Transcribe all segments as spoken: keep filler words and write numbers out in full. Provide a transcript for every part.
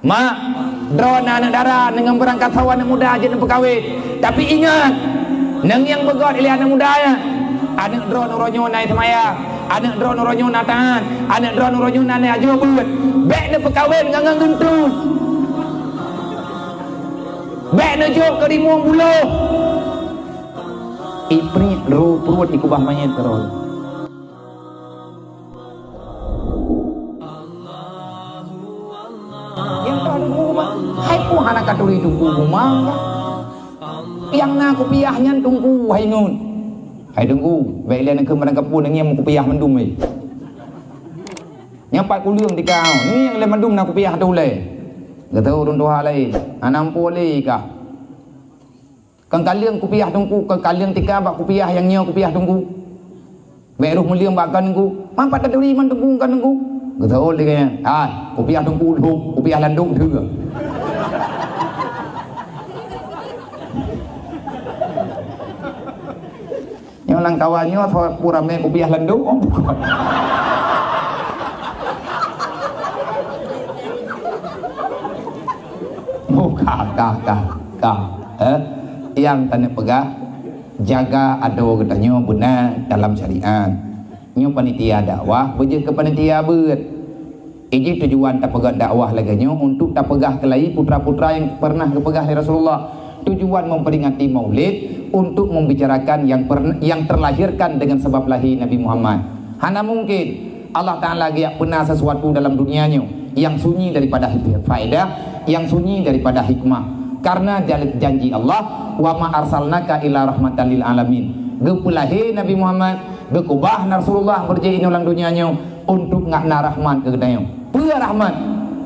Mak, droeneuh aneuk dara, ngon beurangkat sawa aneuk muda jeuet neupeukawen. Tapi ingat, ngon nyang beugöt ilèe aneuk muda nyan. Aneuk droeneuh uroe nyoe na seumayang, aneuk droeneuh uroe nyoe na taat, aneuk droeneuh uroe nyoe na, na ajoh beuet. Bèk neupeukawen ngon, ngon geunteue. Bèk neujok keu rimueng buloh. Ipriek ro pruet dikeubah manyét keudroe. Nyang ka teungku, hai peue hana ka turi teungku, Uma? Nyang na kupiah nyan teungku, hai ngon. Hai teungku, bèk lé neukheun barang kapeue, ngieng kupiah mandum, eh. Nyang pat kuleueng tika, ngieng lé mandum na kupiah ateueh ulèe. Geuteu'oh ureueng tuha laén, hana muphom lé kah. Kon kaleueng kupiah teungku, kon kaleueng tika bak kupiah nyang nyoe kupiah teungku. Bèk roh meuleueng bak kon teungku. Man pat taturi man teungku kon teungku. Geuteu'oh lé geuh nyan. Hai, kupiah teungku lhok, kupiah landok deuh. Nyoe lam kawan nyoe, soe peue ramè kupiah landok, oh, bukon. Oh, ka, ka, ka, ka. Eh? Nyang keuneuk peugah, jaga adoe geutanyoe beuna dalam syariat. Nyoe panitia dakwah, beujeuet keu panitia beuet. Iji tujuan tapeugöt dakwah lagèe nyoe untuk tapeugah keulai putra-putra nyang pernah geupeugah lé Rasulullah. Tujuan memperingati Maulid untuk membicarakan yang pern-, yang terlahirkan dengan sebab lahir Nabi Muhammad. Hana mungkin Allah Ta'ala geujak peuna sesuatu dalam dunia nyoe yang sunyi daripada faedah, yang sunyi daripada hikmah. Karena jal-, janji Allah, "Wa ma arsalnaka illa rahmatan lil alamin." Geupeulahé Nabi Muhammad, geukeubah Rasulullah beurjeuet inoe lam dunia nyoe untuk ngat na rahmat keu geutanyoe. Peue rahmat?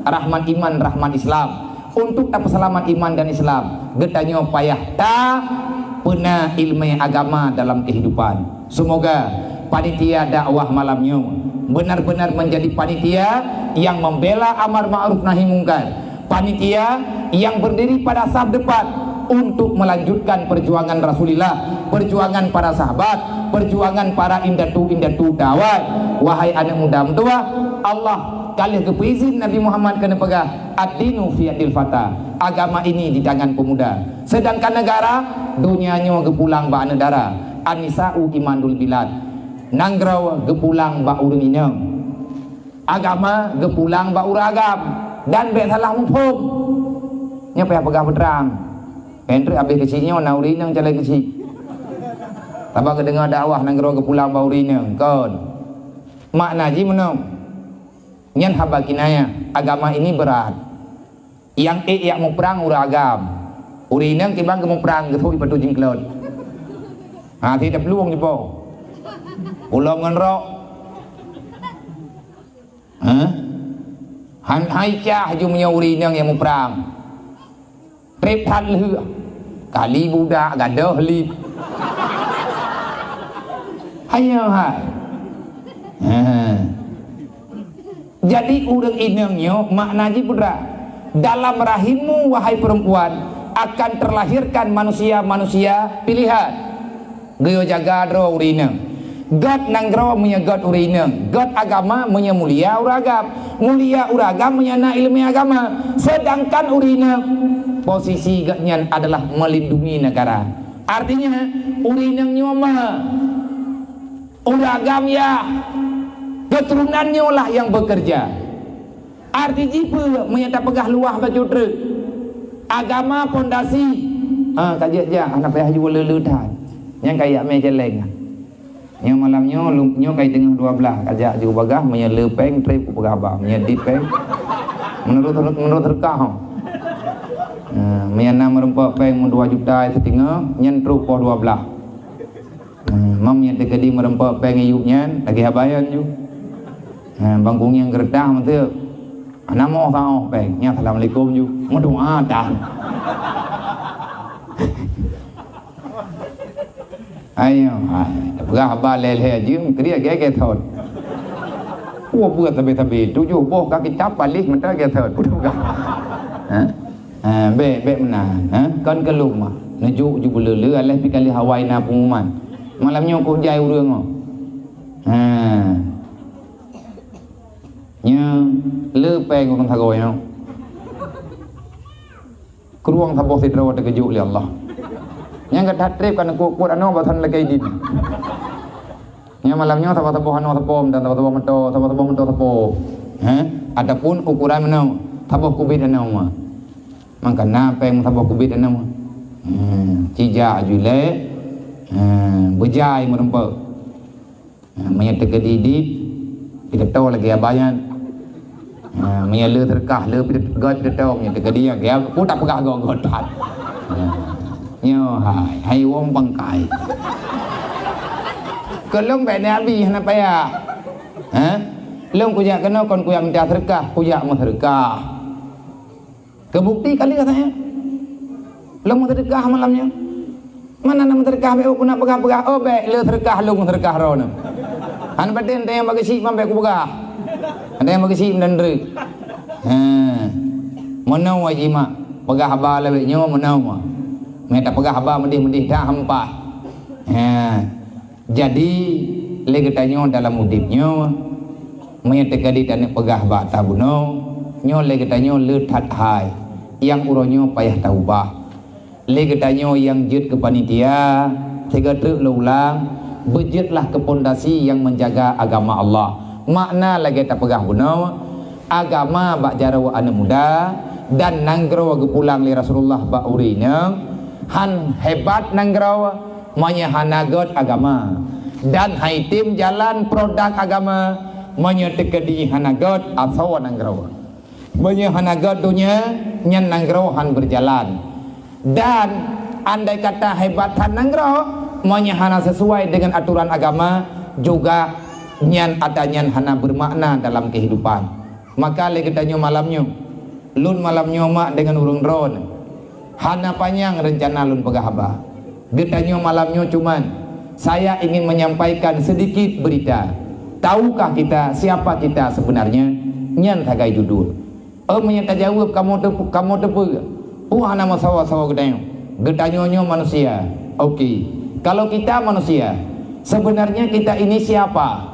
Rahmat iman, rahmat Islam. Untuk tapeuseulamat iman dan Islam, geutanyoe payah tapeuna ileumèe agama dalam keuhidupan. Seumoga panitia dakwah malam nyoe benar-benar menjadi panitia yang membela amar ma'ruf nahi mungkar, panitia yang berdiri pada saf depan untuk melanjutkan perjuangan Rasulullah, perjuangan para sahabat, perjuangan para indatu-indatu dakwah. Wahai aneuk muda meutuwah, Allah ka lheueh geupeuizin Nabi Muhammad keuneuk peugah, "Ad-dinu fi yadil fata." Agama ini di tangan pemuda. Sedangkan negara, dunia nyoe geupulang bak aneuk dara. "An-nisa'u imadul bilad." Nanggroe geupulang bak ureueng inong. Agama geupulang bak ureueng agam. Dan bèk salah muphom. Nyoe payah peugah beutrang. Entrek habéh keuchik nyoe na ureueng inong calon keuchik. Sabab geudeungoe dakwah nanggroe geupulang bak ureueng inong. Kon. Makna jih meunoe. Nyan haba kinayah, agama ini berat. Nyang ék jak muprang ureueng agam. Ureueng inong kiban geumuprang, geusok di patu jingklot. Ha, sit taplueng jipo. Ulôn ngon rok. Hah? Han hai cah ju meunyoe ureueng inong nyang muprang. Trép that lheueh. Kali budak gadôh lip. Ayo hai. Ha. Jadi ureueng inong nyoe makna jih putra. Dalam rahimmu wahai perempuan akan terlahirkan manusia-manusia pilihan. Geuyue jaga droe ureueng inong. Göt nanggroe meunyoe göt ureueng inong, göt agama meunyoe mulia ureueng agam, mulia ureueng agam meunyoe na ileumèe agama. Sedangkan ureueng inong, posisi geuhnyan adalah melindungi negara. Artinya, ureueng inong nyoe ma, ureueng agam yah, keuturonan nyoe lah nyang bekerja. Arti jih peue meunyoe tapeugah luwah bacut treuk? Agama pondasi. Ha, ka jeuet jak, hana payah ju le-le that. Nyang ka jak mé céléng. Nyoe malam nyoe, lum-, nyoe ka teungoh dua blah, ka jak ju bagah, meunyoe le péng, trép kupeugah haba, meunyoe dit péng. Menurut, menurut reuka ho. Ha, meunyoe na meureumpok péng meudua juta siteungoh, nyan trok poh dua blah. Hmm, mam nyang teukeudi meureumpok péng iyup nyan, lagèe haba nyan ju. Hmm, bang kunyang geureutah meuteuk. Hana moh saoh péng. Nyan assalamualaikum ju. Meudoa tan. Ayo, hai, peugah haba lhèe-lhèe jeuem, kriek gèt-gèt thon. Wah, buet sabe-sabe, tujoh boh kaki cap paléh mata gèt thon. Peugah. Ha? Ha, bèk, bèk meunan, ha? Kon keu lôn mah. Neujok ju beuleu-leu, alah pi ka lheueh awai na pengumuman. Malam nyoe kujai ureueng nyoe. Ha. Nyoe le péng ureueng sagoe nyoe. Rueng saboh sidroe teukeujot lé Allah. Nyang gata treb ka neukot-kot anoe bak thon lakée idin. Nyan malam nyoe saboh-saboh anoe sapo, dan saboh-saboh moto, saboh-saboh moto sapo. Heh? Ataupun ukuran meunoe, saboh kubit anoe. Mangkana péng saboh kubit anoe. Hmm, cijak aju lé. Hmm, beujai meureumpok. Ha, meunyoe teukeudi dit, pih teutoe lagée abah nyan. Ha, meunyoe le seudeukah, le pih teutoe, pih teutoe, meunyoe teukeudi nyan, gaya pun tak peugah goe-goe that. Ha, nyoe hai, hai wong bangkai. Keu lôn bék neubi hana payah. Ha? Lôn kujak keunoe kon kujak minta seudeukah, kujak meuseudeukah. Keubukti ka lheueh saja. Lôn meuseudeukah malam nyoe. Mana na meuseudeukah bék, oh, keuneuk peugah-peugah, oh, bék, le seudeukah lôn meuseudeukah droeneuh. Hana patéh, teuh nyang bak geuchik man bék kupeugah. Teuh nyang bak geuchik meunan treuk. He. Meunoe wajib mak peugah haba lagée nyoe meunoe. Meuta peugah haba meudeh-meudeh dah hampa. He. Jadi, lé geutanyoe dalam udeb nyoe, meunyoe teukeudi taneuk peugah bak tabunoe, nyoe lé geutanyoe le that hai, nyang uroe nyoe payah taubah. Lé geutanyoe nyang jeuet keu panitia, sigoe treuk lôn ulang, beujeuetlah keu pondasi nyang meujaga agama Allah. Makna lagée tapeugah bunoe, agama bak jaroe aneuëk muda dan nanggroe geupulang lé Rasulullah bak ureuëng inong, han hebat nanggroe, meunyoe hana gét agama, dan han item jalan produk agama, meunyoe teukeudi hana gét asoe nanggroe. Meunyoe hana gét donya, nyan nanggroe han beujalan. Dan andai kata hebat that nanggroe, meunyoe hana sesuai dengan aturan agama, juga nyan atra nyan hana bermakna dalam kehidupan. Maka lé geutanyoe malam nyoe, lôn malam nyoe mak deungon ureuëng droeneuh. Hana panyang reuncana lôn peugah haba. Geutanyoe malam nyoe cuman, saya ingin menyampaikan sedikit berita. Tahukah kita siapa kita sebenarnya? Nyan sagai judul. Oh, meunyoe tajaweueb kamoe teup-, kamoe teupeue, peue hana meusawa-sawa geutanyoe. Geutanyoe nyoe manusia. Oke. Kalau kita manusia, sebenarnya kita ini siapa?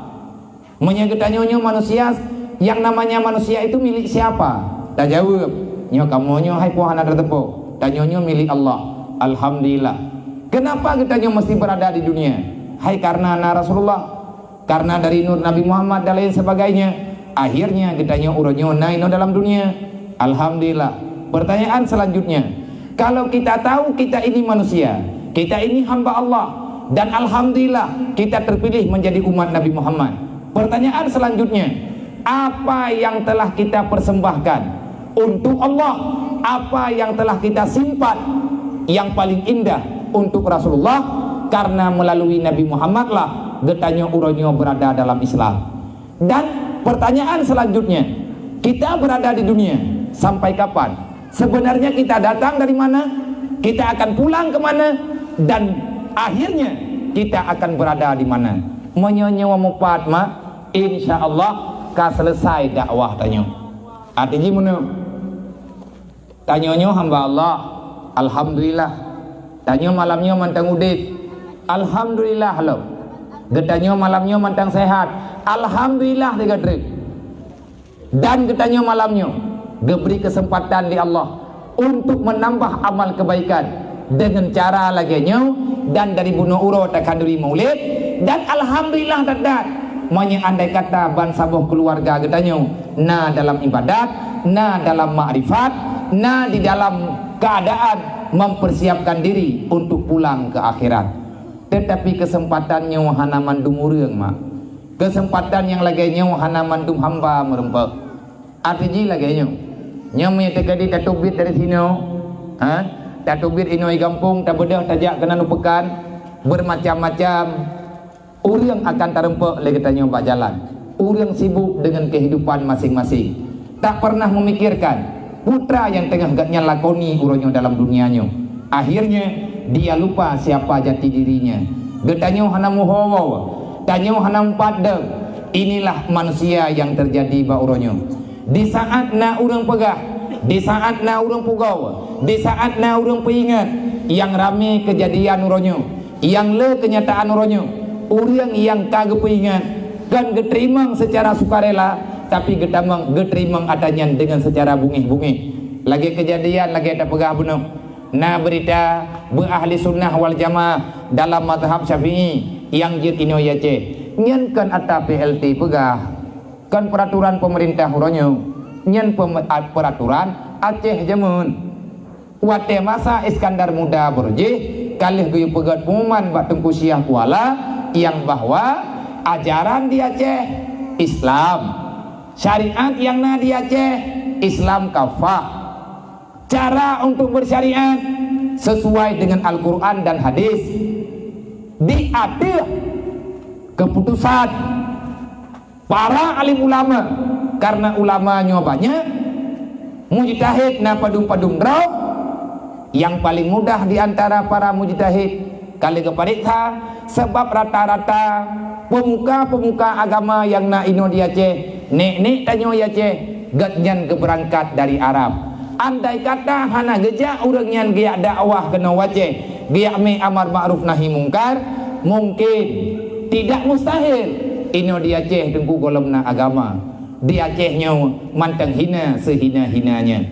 Meunyoe geutanyoe nyoe manusia, yang namanya manusia itu milik siapa? Tajaweueb, nyoe kamoe nyoe hai peue hana tateupeue. Tanyoe nyoe milik Allah. Alhamdulillah. Kenapa geutanyoe mesti berada di dunia? Hai karena na Rasulullah, karena dari nur Nabi Muhammad dan lain sebagainya. Akhirnya geutanyoe uroe nyoe na inoe dalam dunia. Alhamdulillah. Pertanyaan selanjutnya, kalau kita tahu kita ini manusia, kita ini hamba Allah, dan alhamdulillah kita terpilih menjadi umat Nabi Muhammad. Pertanyaan selanjutnya, apa yang telah kita persembahkan untuk Allah? Apa yang telah kita simpan yang paling indah untuk Rasulullah? Karena melalui Nabi Muhammad lah geutanyoe uroe nyoe berada dalam Islam. Dan pertanyaan selanjutnya, kita berada di dunia sampai kapan? Sebenarnya kita datang dari mana? Kita akan pulang ke mana? Dan akhirnya kita akan berada di mana? Meunyoe nyoe mupat mak, insya Allah ka selesai dakwah tanyoe. Arti jih meunoe. Tanyoe nyoe hamba Allah. Alhamdulillah. Tanyoe malam nyoe mantong udeb. Alhamdulillah lom. Geutanyoe malam nyoe mantong sehat. Alhamdulillah sigoe treuk. Dan geutanyoe malam nyoe geubri keuseumpatan lé Allah untuk meunambah amal keubaikan deungon cara lagée nyoe, dan dari bunoe uroe takhanduri maulid, dan alhamdulillah that-that, meunyoe andai kata bansaboh keuluwarga geutanyoe na dalam ibadat, na dalam makrifat, na di dalam keuadaan mempersiapkan diri untuk pulang ke akhirat. Teutapi keuseumpatan nyoe hana mandum ureuëng mak. Keuseumpatan nyang lagée nyoe hana mandum hamba meureumpok. Arti jih lagée nyoe. Nyoe meunyoe teukeudi tateubiet dari sinoe, ha? Tateubiet inoe i gampông, tabeudôh tajak keunan u peukan, beumacam-macam ureuëng akan tareumpok lé geutanyoe bak jalan. Ureuëng sibuk deungon keuhidupan maséng-maséng. Tak pernah memikirkan putra nyang teungoh gobnyan lakoni uroe nyoe dalam dunia nyoe. Akhirnya, dia lupa siapa jati dirinya. Geutanyoe hana meuho woe, tanyoe hana mupat deuh. Inilah manusia yang terjadi bak uroe nyoe. Di saat na ureuëng peugah, di saat na ureuëng pugoe, di saat na ureuëng peuingat, nyang ramé keujadian uroe nyoe, nyang le keunyataan uroe nyoe, ureuëng nyang ka geupeuingat, kon geuteurimong seucara sukarela, tapi geutamong, geuteurimong atra nyan deungon seucara bungéh-bungéh. Lagée keujadian, lagée tapeugah bunoe, na beurita beu ahli sunnah wal jamaah dalam mazhab Syafi'i nyang jeuet inoe di Aceh. Nyan kon ata P L T peugah, kon peuraturan peumeurintah uroe nyoe. Nyan peume-, a-, peuraturan Aceh jameun. Watée masa Iskandar Muda beurujih, ka lheueh geuyue peugét pengumuman bak Teungku Syiah Kuala nyang bahwa ajaran di Aceh Islam, syariat nyang na di Aceh Islam kafah. Cara untuk bersyariat sesuai dengan Al-Quran dan hadis. Di ateueh keputusan para alim ulama, karena ulama nyoe banyak, mujtahid na padum-padum droe. Yang paling mudah di antara para mujtahid, ka lheueh geupareksa, sabab rata-rata pemuka-pemuka agama nyang na inoe di Aceh, nek-nek tanyoe di Aceh, gobnyan geubeurangkat dari Arab. Andai kata hana geujak ureuëng nyan geujak dakwah keunoe u Aceh, geujak mé amar makruf nahi mungkar, mungkin tidak mustahil inoe di Aceh teungku gohlom na agama. Di Aceh nyoe mantong hina seuhina-hinanya.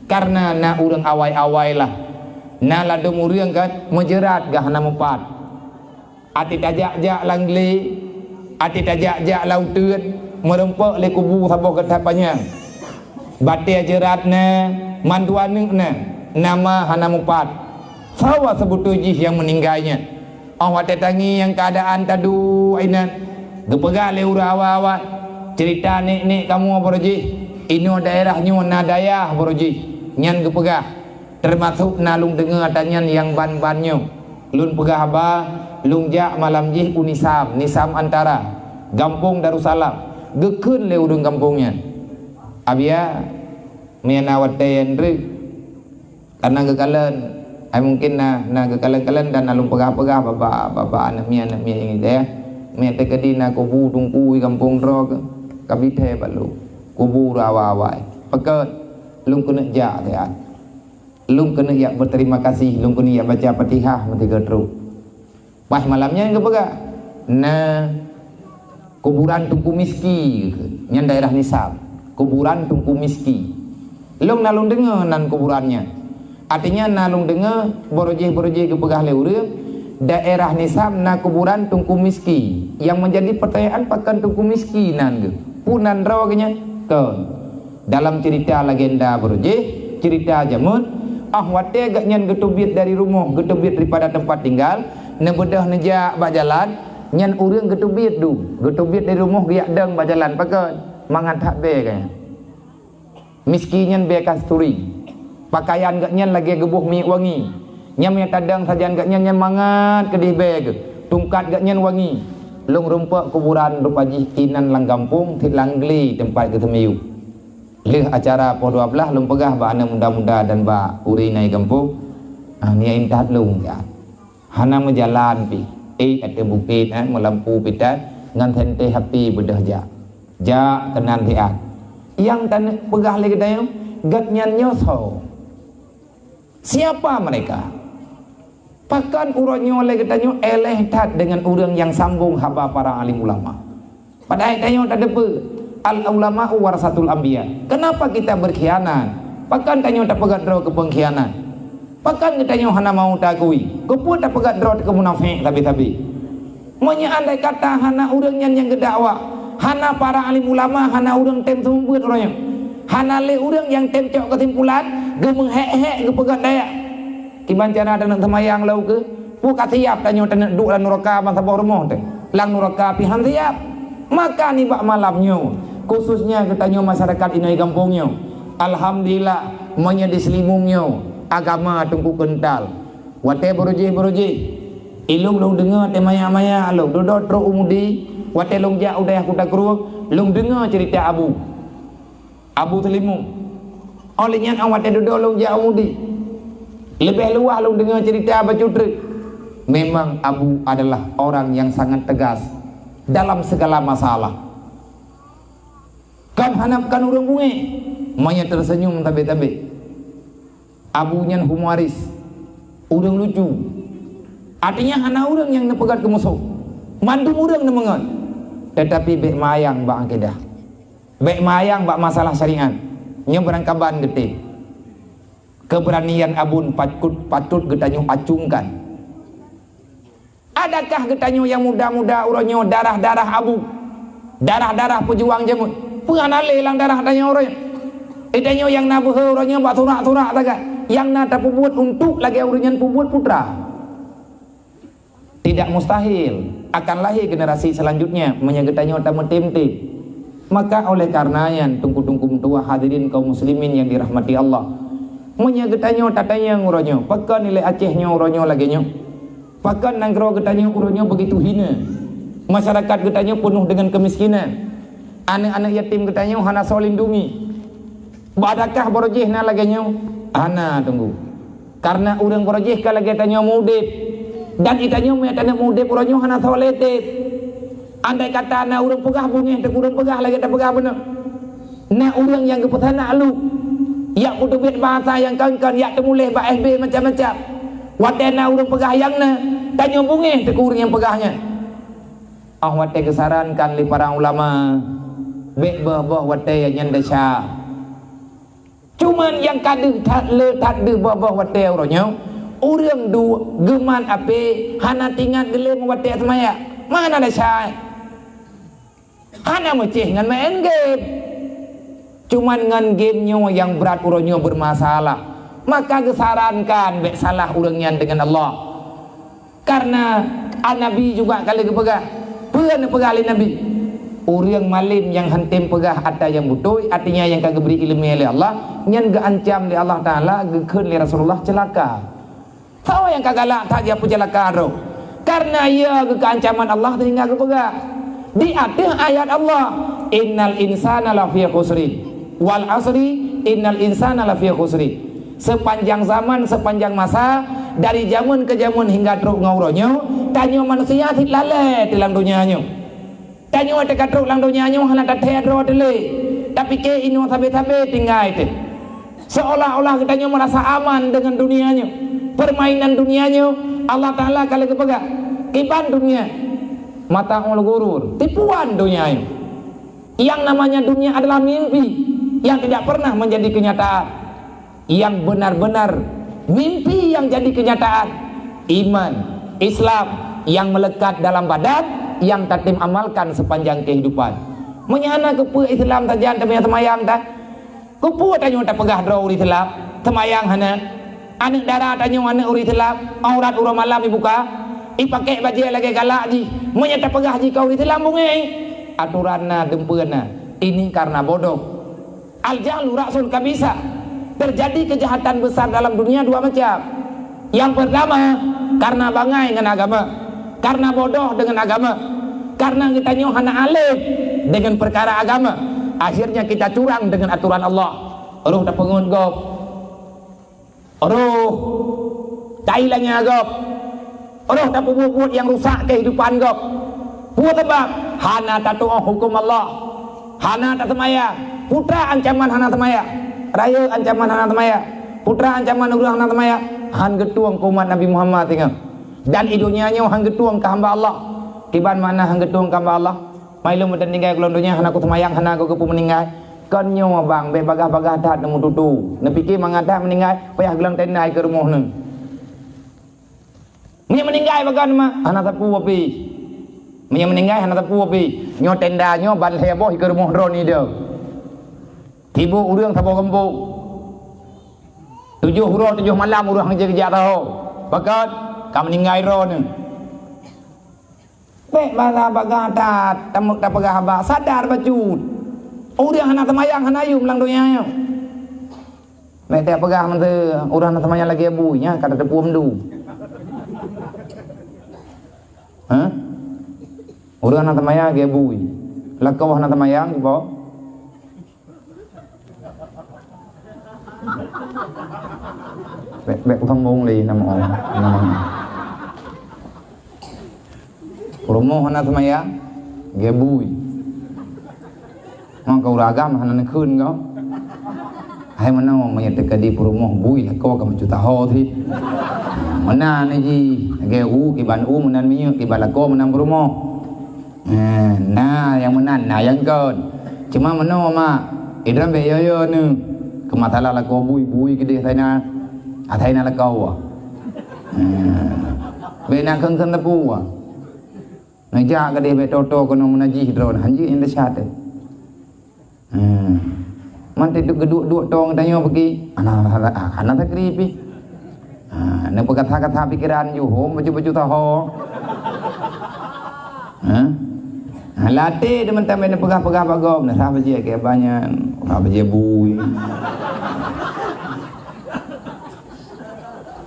Karena na ureuëng awai-awai lah. Na ladom ureuëng kan meujeurat gah hana mupat. Até tajak-jak lam glé, até tajak-jak lam uteuen, meurumpok lé kubu saboh gata panyang. Batée jeurat na, mandua aneuk na, nama hana mupat. Sawa seubeutôi jih nyang meuninggai nyan. Óh watée tangieng keuadaan taduek inan, geupeugah lé ureuëng awai-awai, ceurita nek-nek kamoe baroe jih, inoe daerah nyoe na dayah baroe jih, nyan geupeugah. Teumasok na lôn deungoe ata nyan nyang ban-ban nyoe. Lôn peugah haba, lôn jak malam jih u Nisam, Nisam Antara, gampông Darussalam. Geukheun lé ureuëng gampông nyan, "Abiya, meunyo na watée nyang treuk, kana geukalon, ai mungken na, na geukalon-kalon dan na lôn peugah-peugah bak, bak, bak aneuk miet, aneuk miet nyang ideh, meunyo teukeudi na kubu teungku di gampông droe keuh, ka bithée bak lôn, kubu awai-awai." Pakon? Lôn keuneuk jak siat. Lôn keuneuk jak beuterima kasih, lôn keuneuk jak baca Fatihah meusigoe trok. Paih malam nyan geupeugah, na kuburan Teungku Miski, nyan daerah Nisam. Kuburan Teungku Miski. Lôn na lôn deungoe nan kuburan nyan. Artinya na lôn deungoe barojih-barojih geupeugah lé ureuëng, daerah Nisam na kuburan Teungku Miski. Nyang meunjadi peutanyaan, pakon Teungku Miski nan geuh? Peue nan droe geuh nyan? Kon. Dalam cerita legenda beurujih, cerita jameun, ah watée gobnyan geuteubiet dari rumoh, geuteubiet daripada tempat tinggal, neubeudôh neujak bak jalan, nyan ureuëng geuteubiet du, geuteubiet dari rumoh geujak dong bak jalan. Pakon? Mangat that bée geuh nyan. Miski nyan bée kasturi. Pakaian gobnyan lagée geuboh minyeuk wangi. Nyang meunyo tadong sajan gobnyan nyan mangat keudeh bée geuh. Tungkat gobnyan wangi. Lôn rumpok kuburan rupa jih inan lam gampông, cit lam glé teumpat geuteumiyueb. Lheueh acara poh dua blaih lôn peugah bak aneuk muda-muda dan bak ureuëng inai gampông, "Ah, nyan intat lôn, ya. Hana meujalan pih, ék ateueh bukét, eh, meulampu pitat, ngon senteh api beudôh jak. Jak keunan siat." Nyang taneuk peugah lé geutanyoe, gobnyan nyoe soe? Siapa mereka? Pakon uroe nyoe lé geutanyoe éléh that deungon ureuëng nyang sambong haba para alim ulama? Padahai tanyoe tateupeue, al-ulama'u warasatul anbiya. Kenapa kita berkhianat? Pakon tanyoe tapeugah droe keu peungkhianat? Pakon geutanyoe hana mau taakui? Keupeue tapeugah droe keu munafék sabe-sabe? Meunyoe andai kata hana ureuëng nyan nyang geudakwah, hana para alim ulama, hana ureuëng tem seumeubeuet uroe nyoe, hana lé ureuëng nyang tem cok keusimpulan, geumeuhék-hék geupeugah dayah. Kiban cara taneuk seumayang lom keuh, peue ka siab tanyoe taneuk duek lam nuraka ban saboh rumoh teuh? Lam nuraka pih han siab. Maka nibak malam nyoe, khususnya geutanyoe masyarakat inong gampông nyoe, alhamdulillah, meunyoe di Seulimong nyoe agama teungku keuntal. Watée beurujih-beurujih, ilong lôn deungoe teuh maya-maya lôn dudoe trok u Mudi, watée lôn jak u dayah Kuta Krueng, lôn deungoe ceurita Abu. Abu Seulimong. Óh lheueh nyan, óh watée dudoe lôn jak u Mudi, leubeh luwah lôn deungoe ceurita bacut treuk. Memang Abu adalah orang yang sangat tegas dalam segala masalah. Kon hana kon ureuëng bungéh, meunyoe teuseunyum tabé-tabé. Abu nyan humoris, ureuëng lucu. Artinya hana ureuëng nyang neupeugét keu musoh. Mandum ureuëng neumeungon. Tetapi bék mayang bak akidah. Bék mayang bak masalah syariat. Nyoe beurangkaban geutem. Keberanian Abon patut, patut geutanyoe acungkan. Adakah geutanyoe nyang muda-muda uroe nyoe darah-darah Abon, darah-darah peujuang jameun? Peue hana lé lam darah tanyoe uroe nyoe? Geutanyoe nyang na beuhe uroe nyoe bak surak-surak sagai, nyang na tapeubuet untuk lagée ureuëng nyan peubuet putra. Tidak mustahil akan lahir generasi selanjutnya meunyoe geutanyoe tameutem-tem. Maka oleh karena nyan, teungku-teungku meutuwah, hadirin kaum muslimin yang dirahmati Allah, meunyoe geutanyoe tatanyong uroe nyoe, pakon nilai Aceh nyoe uroe nyoe lagée nyoe? Pakon nanggroe geutanyoe uroe nyoe begitu hina? Masyarakat geutanyoe peunoh deungon keumiskinan. Aneuëk-aneuëk yatim geutanyoe hana soe lindungi. Bak adakah barojéh na lagée nyoe? Hana, teungku. Karena ureuëng barojéh ka lagée tanyoe meu-udeb. Dan geutanyoe meunyoe taneuk meu-udeb uroe nyoe hana soe lé teb. Andai kata na ureuëng peugah beungéh, teungku, ureuëng peugah lagée tapeugah bunoe. Na ureuëng nyang geupeusanak luek, jak peuteubiet bahasa nyang kon-kon, jak teumuléh bak F B macam-macam. Watée na ureuëng peugah nyang na, tanyoe beungéh, teungku, ureuëng nyang peugah nyan. Óh watée geusarankan lé para ulama, bék boh-boh watée nyan desya. Cuman nyang ka deuh that le that deuh boh-boh watée uroe nyoe, ureuëng duek geuman apé hana tingat geulém watée seumayang. Mana desya? Hana meucéh ngon maén game. Cuman ngon game nyoe nyang brat uroe nyoe bermasalah. Maka geusarankan bék salah ureuëng nyan deungon Allah. Karena an-Nabi juga ka lheueh geupeugah. Peue neupeugah lé Nabi? Ureuëng malém nyang hántom peugah ata nyang beutôi, artinya nyang ka geubri iéleumé lé Allah, nyan geuancam lé Allah Taala, geukheun lé Rasulullah ceulaka. Soe nyang ka galak that jak peuceulaka droe? Karena ia geuka ancaman Allah sehingga geupeugah di ateueh ayat Allah, "Innal insana lafi khusrin, wal asri, innal insana lafi khusrin." Sepanjang zaman, sepanjang masa, dari jameun ke jameun hingga trok ngon uroe nyoe, tanyoe manusia cit lalée di lam donya nyoe. Tanyoe teuka trok lam donya nyoe hana tathée droe teuh lé. Tapike inoe sabe-sabe tinggai teuh. Seolah-olah geutanyoe merasa aman dengan dunia nyoe. Permainan dunia nyoe, Allah Taala ka lheueh geupeugah, "Kiban dunia, mata'ul ghurur, tipuan dunia nyoe." Yang namanya dunia adalah mimpi yang tidak pernah menjadi kenyataan. Yang benar-benar mimpi yang jadi kenyataan, iman, Islam yang melekat dalam badan, yang tatem amalkan sepanjang kehidupan. Meunyo hana, keupeue Islam sajan teuma seumayang tan? Keupeue tanyoe tapeugah droe ureuëng Islam, seumayang hana? Aneuëk dara tanyoe aneuëk ureuëng Islam, aurat uroe malam ibuka, ipakée bajée lagée galak jih. Meunyo tapeugah jih ka ureuëng Islam, beungéh. Aturan na, deumpeue na. Ini karena bodoh. Al-jahlu ra'sun kabisa. Terjadi kejahatan besar dalam dunia dua macam. Yang pertama, karena bangai ngon agama, karena bodoh dengan agama, karena geutanyoe hana aléh dengan perkara agama. Akhirnya kita curang dengan aturan Allah. Roh tapeungon gob. Roh tailanya gob. Roh tapeubuet-buet nyang rusak kehidupan gob. Peue sabab? Hana tatuoh huköm Allah. Hana taseumayang. Putra ancaman hana seumayang. Rayeuk ancaman hana seumayang. Putra ancaman ureuëng hana seumayang. Han geutueng keu umat Nabi Muhammad singoh. Dan i donya nyoe han geutueng keu hamba Allah. Kiban makna han geutueng keu hamba Allah? Mai lôn meuteuninggai keu lôn donya hana kuseumayang, hana kugeupeu meuninggai. Kon nyoe bang, bék bagah-bagah that neumeututu. Neupike mangat that meuninggai, payah geulang tenda ikeue rumoh neuh. Meunyoe meuninggai bagon ma, hana sapeue pih. Meunyoe meuninggai hana sapeue pih. Nyoe tenda nyoe ban lhée boh ikeue rumoh droeneuh idong. Tiboh ureuëng saboh gampông. Tujoh uroe tujoh malam ureuëng hana jijak saho. Pakon? Ka meuninggai droeneuh. Bék bala bagah that, tameuk tapeugah haba, sadar bacut. Ureuëng hana seumayang hana yum lam donya nyoe. Bék tapeugah meunteu ureuëng hana seumayang lagée bui nyan ka tateupeue meudu. Hah? Ureuëng hana seumayang lagée bui. Lakoe hana seumayang, iboh. Bék, bék sombong lé nama Allah. Nama. Peurumoh hana seumayang, gebui. Ngon keu ureuëng agam hana neukheun kau. Hai meunoe meunyoe teuka di peurumoh bui lakoe ka meucuta ho cit. Meunan jih, lagée u kiban u meunan minyeuk, kiban lakoe meunan peurumoh. Eh, na nyang meunan, na nyang kon. Cuma meunoe mak, idrom bék yo-yo neuh. Keu masalah lakoe bui, bui keudeh saina. Asai na lakoe. Hmm. Bèk na kheun-kheun teupeu. Neujak keudeh bèk toto keunoe meunajih droe, hanjeuet nyang desya teuh. Hmm. Man teuduek geuduek-duek tong tanyoe peuki, hana, hana, hana takri pih. Ha, neupeugah that-that pikeran ju hom baju-baju taho. Ha? Ha, latih teuma-teuma neupeugah-peugah bak gob, nah, sah bajèe keu banyan, sah bajèe bui.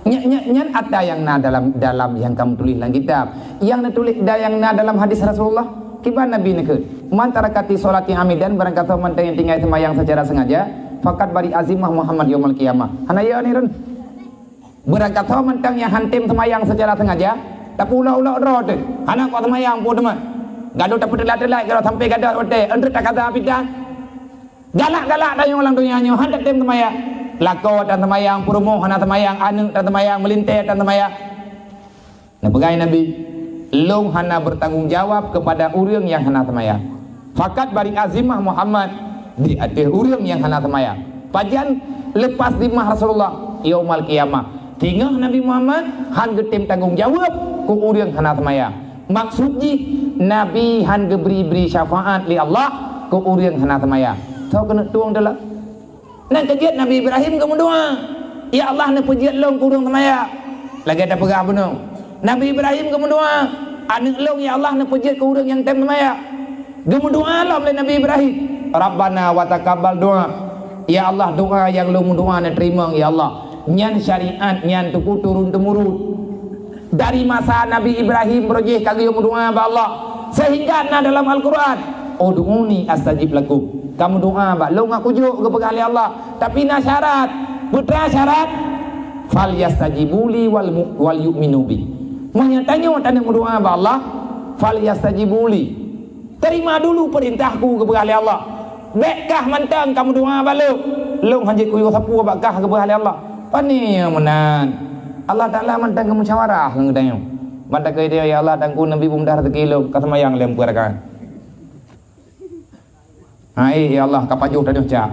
Nyan, nyan, nyan ata nyang na dalam, dalam nyang kamoe tuléh lam kitab. Nyang neutuléh dan nyang na dalam hadis Rasulullah, kiban Nabi neukheun, "Man tarakati sholati amidan," barangkasoe mantong nyang tinggai seumayang secara sengaja, "faqad bari'a zimmah Muhammad yaumal qiyamah." Hana ya ni run. Barangkasoe mantong nyang han tem seumayang secara sengaja, tapi ulok-ulok droe teuh, hana kuat seumayang peue teuma. Gadôh tapeuteulat-teulat, gadôh sampoe gadôh watèe, eunteuk takaza pitan. Galak-galak tanyoe lam donya nyoe, han tatem seumayang. Lakoe tan seumayang, peurumoh hana seumayang, aneuk tan seumayang, meulintèe tan seumayang. Neupeugah Nabi, "Lôn hana bertanggung jawab kepada ureueng nyang hana seumayang." Faqad bari'a zimmah Muhammad, di ateueh ureueng nyang hana seumayang. Pajan lepas zimmah Rasulullah? Yaumal qiyamah. Singoh Nabi Muhammad han geutem tanggong jaweueb keu ureueng hana seumayang. Maksud jih, Nabi han geubri-bri syafaat lé Allah keu ureueng hana seumayang. Soe keuneuk tueng teuh lom? Nan keujeuet Nabi Ibrahim geumeudoa, "Ya Allah, neupeujeuet lôn keu ureueng seumayang." Lagèe tapeugah bunoe, Nabi Ibrahim geumeudoa, "Aneuk lôn, ya Allah, neupeujeuet keu ureueng nyang tem seumayang." Geumeudoa lom lé Nabi Ibrahim, "Rabbana wa taqabbal du'a." Ya Allah, doa nyang lôn meudoa neuteurimong, ya Allah. Nyan syariat, nyan teupeu turun-temurun. Dari masa Nabi Ibrahim beurojéh ka geuyue meudoa bak Allah, sehingga na dalam Al-Quran, "Ud'uni astajib lakum." Kamoe doa bak lôn, aku jok, geupeugah lé Allah. Tapi na syarat. Peue teuma syarat? "Falyastajibu li wal mu-, wal yu'minu bi." Meunyoe tanyoe taneuk meudoa bak Allah, "Falyastajibu li." Terima dulu perintahku, geupeugah lé Allah. Bèk kah mantong kamoe doa bak lôn. Lôn hanjeuet kuyue sapeue bak kah, geupeugah lé Allah. Pane meunan. Allah Taala mantong geumusyawarah ngon geutanyoe. Mantong keu dia, "Ya Allah, Teungku, neubi beumudah rezeki lôn, ka seumayang lé peue rakan." Hai, ya Allah, ka pajoh tanyoe cak.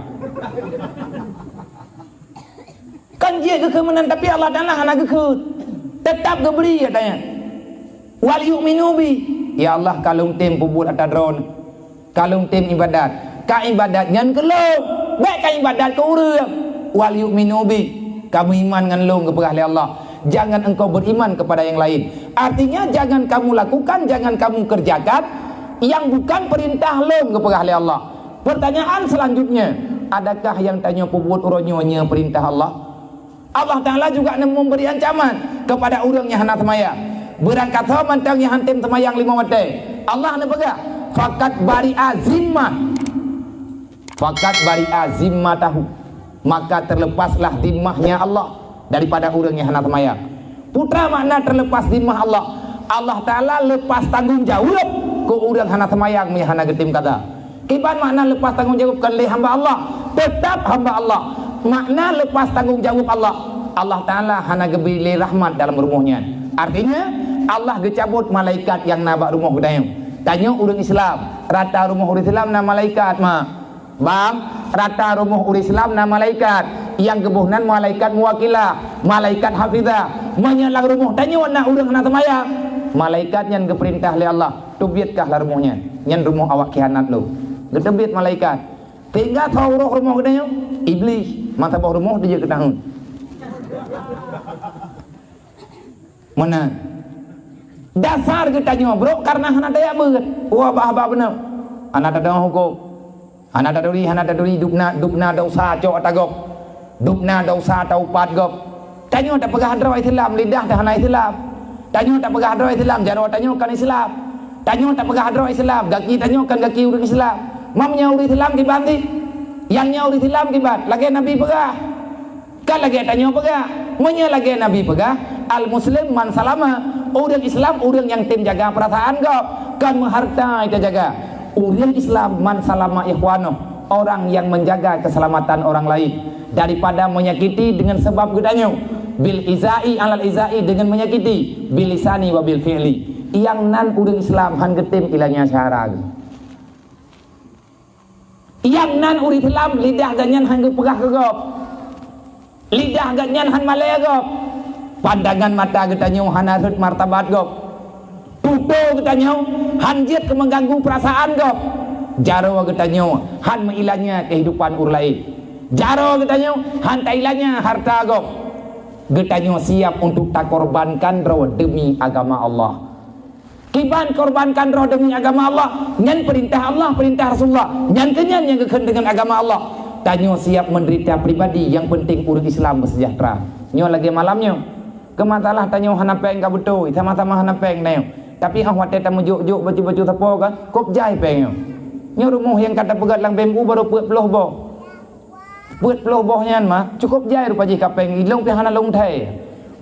Kan jeuet geukheun meunan, tapi Allah Taala hana geukheun. Tetap geubri, katanya. "Wal yu'minu bi." Ya Allah, ka lôn tem peubuet ata droe. Ka lôn tem ibadat. Ka ibadat nyan keu lôn. Bèk ka ibadat keu ureueng. "Wal yu'minu bi." Ka meuiman ngon lôn, geupeugah lé Allah. Jangan engkau beriman kepada yang lain. Artinya, jangan kamu lakukan, jangan kamu kerjakan yang bukan perintah lôn, geupeugah lé Allah. Pertanyaan selanjutnya, adakah nyang tanyoe peubuet uroe nyoe nyan perintah Allah? Allah Taala juga memberi ancaman kepada ureueng nyang hana seumayang. Beurangkasoe mantong nyang han tem seumayang limong watèe. Allah neupeugah, "Faqad bari'a zimmah." "Faqad bari'a zimmatahu." Maka terlepaslah zimmahnya Allah daripada ureueng nyang hana seumayang. Peue makna terlepas zimmah Allah? Allah Taala lepas tanggong jaweueb keu ureueng hana seumayang meunyo hana geutem kaza. Kiban makna lepas tanggong jaweueb? Kon lé hamba Allah, teutap hamba Allah. Makna lepas tanggong jaweueb Allah, Allah Taala hana geubri lé rahmat dalam rumoh nyan. Artinya, Allah geucabot malaikat nyang na bak rumoh geutanyoe. Tanyoe ureueng Islam, rata rumoh ureueng Islam na malaikat, mak. Bang, rata rumoh ureueng Islam na malaikat. Nyang geuboh nan malaikat muwakilah, malaikat hafizah. Meunyo lam rumoh tanyoe na ureueng hana seumayang, malaikat nyan geupeurintah lé Allah, "Teubiet kah lam rumoh nyan. Nyan rumoh awak khianat lôn." Geuteubiet malaikat. Sehingga soe roh rumoh geutanyoe? Iblih. Masa boh rumoh dijak keu tahun. Meunan. Dasar geutanyoe brok kareuna hana tajak beuet. Wah, bah-bah beuna. Hana tadeungoe hukôm. Hana taturi, hana taturi, dubna, dubna desya cok ata gob. Dubna desya taupat gob. Tanyoe tapeugah droe Islam, lidah teuh hana Islam. Tanyoe tapeugah droe Islam, jaroe tanyoe kon Islam. Tanyoe tapeugah droe Islam, gaki tanyoe kon gaki ureueng Islam. Meunyo ureueng Islam kiban di? Nyang nyoe ureueng Islam kiban, lagèe Nabi peugah. Kan lagèe tanyoe peugah. Meunyo lagèe Nabi peugah, "Al-muslim man salama." Ureueng Islam ureueng nyang tem jaga peurasaan gob, kon meuhareuta ita jaga. Ureueng Islam man salama ikhwanuh, orang yang menjaga keselamatan orang lain daripada menyakiti dengan sebab geutanyoe. Bil izai alal izai, dengan menyakiti, bil lisani wa bil fi'li. Nyang nan ureueng Islam han geutem ilanya syara geuh. Nyang nan ureueng Islam lidah geuh nyan han geupeugah keu gob. Lidah geuh nyan han malée gob. Pandangan mata geutanyoe hana rhot martabat gob. Tutoe geutanyoe han jeuet keu meuganggu peurasaan gob. Jaroe geutanyoe han meuilanya keuhidupan ureuëng laén. Jaroe geutanyoe han tailanya harta gob. Geutanyoe siab untuk takorbankan droe deumi agama Allah. Kiban korbankan droe deumi agama Allah, nyan peurintah Allah, peurintah Rasulullah. Nyan keuh nyan nyang geukheun deungon agama Allah. Tanyoe siab meudeurita pribadi, nyang peunteng ureuëng Islam beuseujahteura. Nyoe lagée malam nyoe. Keu masalah tanyoe hana péng ka beutôi, sama-sama hana péng tanyoe. Tapi óh watée tameujok-jok bacut-bacut sapo ka, kôb jai péng nyoe. Nyoe rumoh nyang ka tapeugét lam B M U barô peuet ploh boh. Peuet ploh boh nyan mah, cukôp jai rupa jih ka péng, ilong pih hana lôn thai.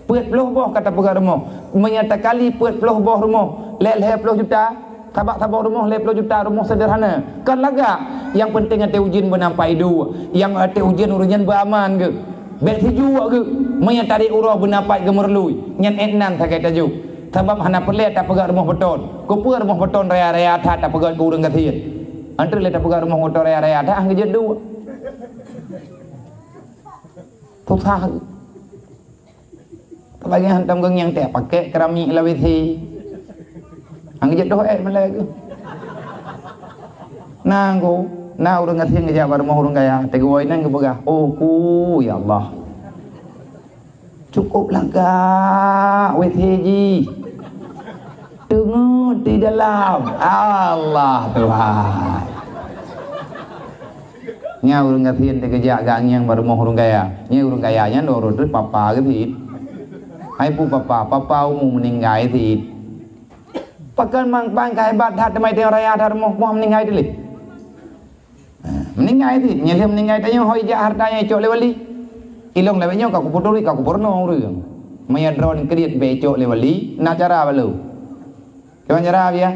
Peuet ploh boh ka tapeugét rumoh. Meunyo takali peuet ploh boh rumoh, lhée-lhée ploh juta, sabab saboh rumoh lhée ploh juta, rumoh seudeurhana. Kon lagak, nyang peunteng até ujeuen beunampak iduek, nyang até ujeuen ureuëng nyan beuaman geuh. Bék sijuek geuh, meunyo tarék uroe beunampak geumeurlui, nyan ék nan sagai tajok. Sabab hana peureulée tapeugét rumoh beuton. Keupeue rumoh beuton raya-raya that tapeugét keu ureuëng gasien? Antre lé tapeugét rumoh beuton raya-raya that, han geujeuet duek. Susah. Lagée hantom geuh nyang teuh pakék keramik lam W C. Han geujeuet doh ék malée geuh. Na ngku, na ureuëng gasien geujak bak rumoh ureuëng kaya, teugeuwoe inan geupeugah, "Oh ku, ya Allah. Cukôp lagak W C jih. Teungeut di dalam. Allah Tuhan." Nyan ureuëng gasien teuh geujak geuangieng bak rumoh ureuëng kaya. Nyan ureuëng kaya nyan lôn rot papa geuh cit. Hai pu papa, papa umu meuninggai cit. Pakon mang ban ka hebat that teuma itée raya that rumoh, moh meuninggai teuh lé. Ha, meuninggai cit, nyan lheueh meuninggai tanyoe ho ijak harta nyang icok lé wali. Ilong lawét nyoe ka kuputuri, ka kupeurunoe ureuëng. Meunyo droeneuh kriet bék icok lé wali, na cara balo. Kiban cara biya?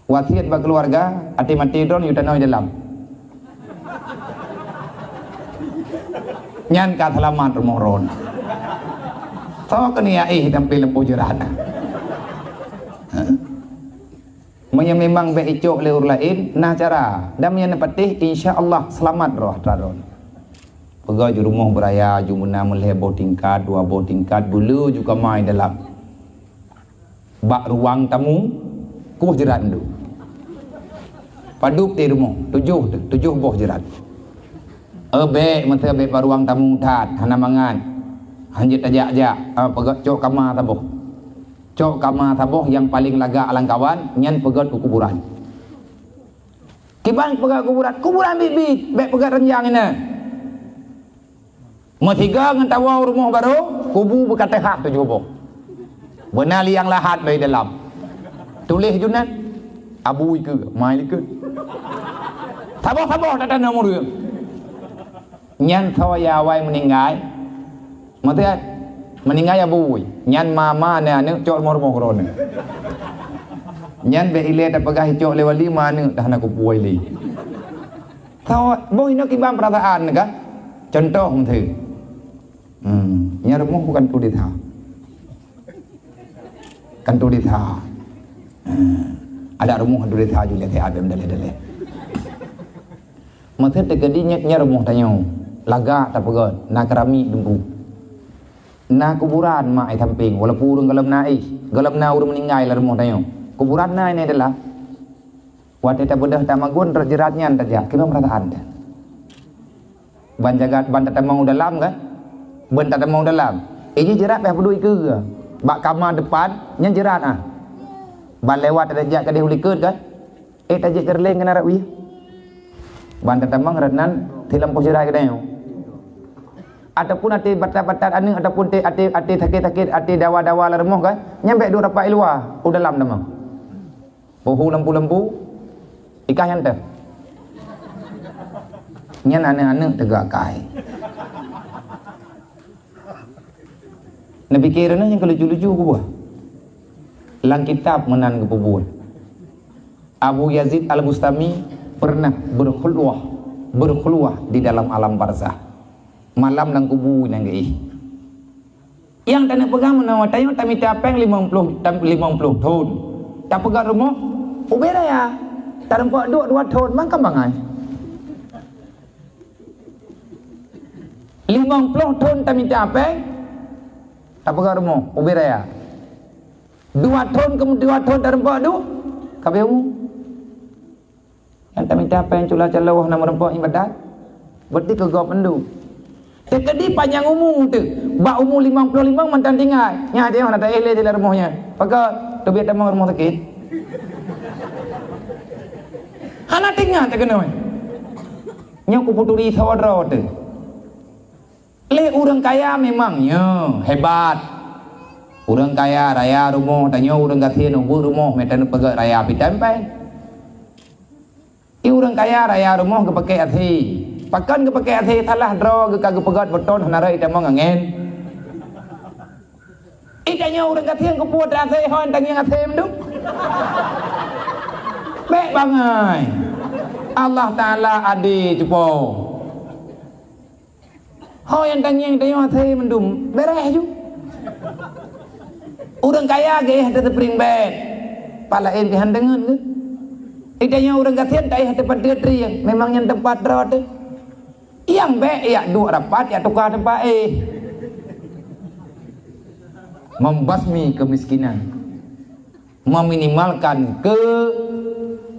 Wasiet bak keuluwarga, até maté droen yue tanoh dalam. Nyan ka seulamat rumoh droen. Soe keuneuk éh sampoe lam poh jeurat. Meunyoe memang bék icok lé ureuëng laén, na cara. Dan meunyoe neupatéh, insya Allah seulamat roh droen. Peugah ju rumoh beuraya, ju meunan meulhée boh tingkat, dua boh tingkat, bulu ju kamai dalam. Bak ruang tamu, kueh jeurat ndu. Padub di rumoh, tujoh, tujoh boh jeurat. Eubek meuteubek bak ruang tamu that, hana mangat. Hanjeuet tajak-jak, ha, peugah cok kama saboh. Cok kama saboh nyang paleng lagak lam kawan, nyan peugét u kuburan. Kiban peugét kuburan, kuburan biet-biet, bék peugét reunjang inan. Meusigoe ngon tawoe rumoh barô, kubu beukateuhah tujoh boh. Beuna liang lahat lé dalam. Tuléh junan, abu ikeue, mai likot. Saboh-saboh tatanom ureuëng. Nyan soe ya awai meuninggai. Maksudnya, meuninggai abu. Nyan mama na aneuk cok rumoh-rumoh keudroe. Nyan bék ilée tapeugah icok lé wali ma aneuk dah na kupuai lé. Soe boh inoe kiban peurasaan ka? Contoh meuteue. Hmm, nyan rumoh bukan tu desa. Kan tu desa. Hmm, ada rumoh tu desa juga ke ada dalam-dalam. Masa terjadi nyan, nyan rumoh tanyoe. Lagak tapeugét, na keramik dumpu. Na kuburan mak ai samping, walaupun ureuëng gohlom na ai, gohlom na ureuëng meuninggai lam rumoh tanyoe. Kuburan na ini adalah Watée tabeudôh tamagun rot jeurat nyan tajak, kiban peurasaan teuh? Ban jagat ban tatamong u dalam kan? Ban tatamong u dalam. Iji jeurat pih peuduek ikeue. Bak kama depan, nyan jeurat ah. Ban lewat tajak keudeh u likot kan? Eh tajak keureuléng keunan rot wie. Ban tatamong rot nan silampôh jeurat keudeh. Ataupun até batat-batat aneuk ataupun até, até, até sakét-sakét, até dawa-dawa lam rumoh kan? Nyan bék duek rapat i luwa, u dalam tamong. Pohu lampu-lampu, ikah nyan teuh. Nyan aneuk-aneuk teuga kai. Neupike droeneuh nyang keu lucu-lucu kubuah. Lam kitab meunan geupeubuet. Abu Yazid Al-Bustami pernah berkhulwah, berkhulwah di dalam alam barzakh. Malam lam kubu nyang geuih. Nyang taneuk peugah meunoe, tanyoe tamita péng limong ploh, tam-, limong ploh thon. Tapeugah rumoh, ubé raya. Tarumpok duek dua thon, mangkam bangai. Limong ploh thon tamita péng, tapeugah rumoh ubé raya. Dua thon keumudian, dua thon tareumpok duek, ka abéh umu. Nyang tamita péng cula caloe hana meureumpok ibadat, berarti keu gob mandum. Teukeudi panyang umu teuh, bak umu limong ploh limong mantong tinggai. Nyan teuh hana taéh lé di rumoh nyan. Pakon? Teubiet tamong rumoh sakét. Hana teuingat teuh keunoe. Nyoe kupeuturi saudara teuh. Lé ureuëng kaya memang nyoe hebat. Ureuëng kaya raya rumoh, tanyoe ureuëng gasien ubeut rumoh, meuteun peugét raya pitempeng. I ureuëng kaya raya rumoh geupakée asé. Pakon geupakée asé, salah droe geuka geupeugét beutôn hana rhot itamong angén. I tanyoe ureuëng gasien keupeue asé hon tangieng asé mandum. Bék bangai. Allah Taala adé cupo. Ho nyang tangieng tanyoe asé mandum, beres ju. Ureuëng kaya geuéh teuh teuprieng bét, pah laén pih han deungon geuh. I tanyoe ureuëng gasien taéh teuh pat teutrieng, memang nyan teumpat droe teuh. Nyang bék yak duek rapat yak tuka teumpat éh. Membasmi kemiskinan. Meminimalkan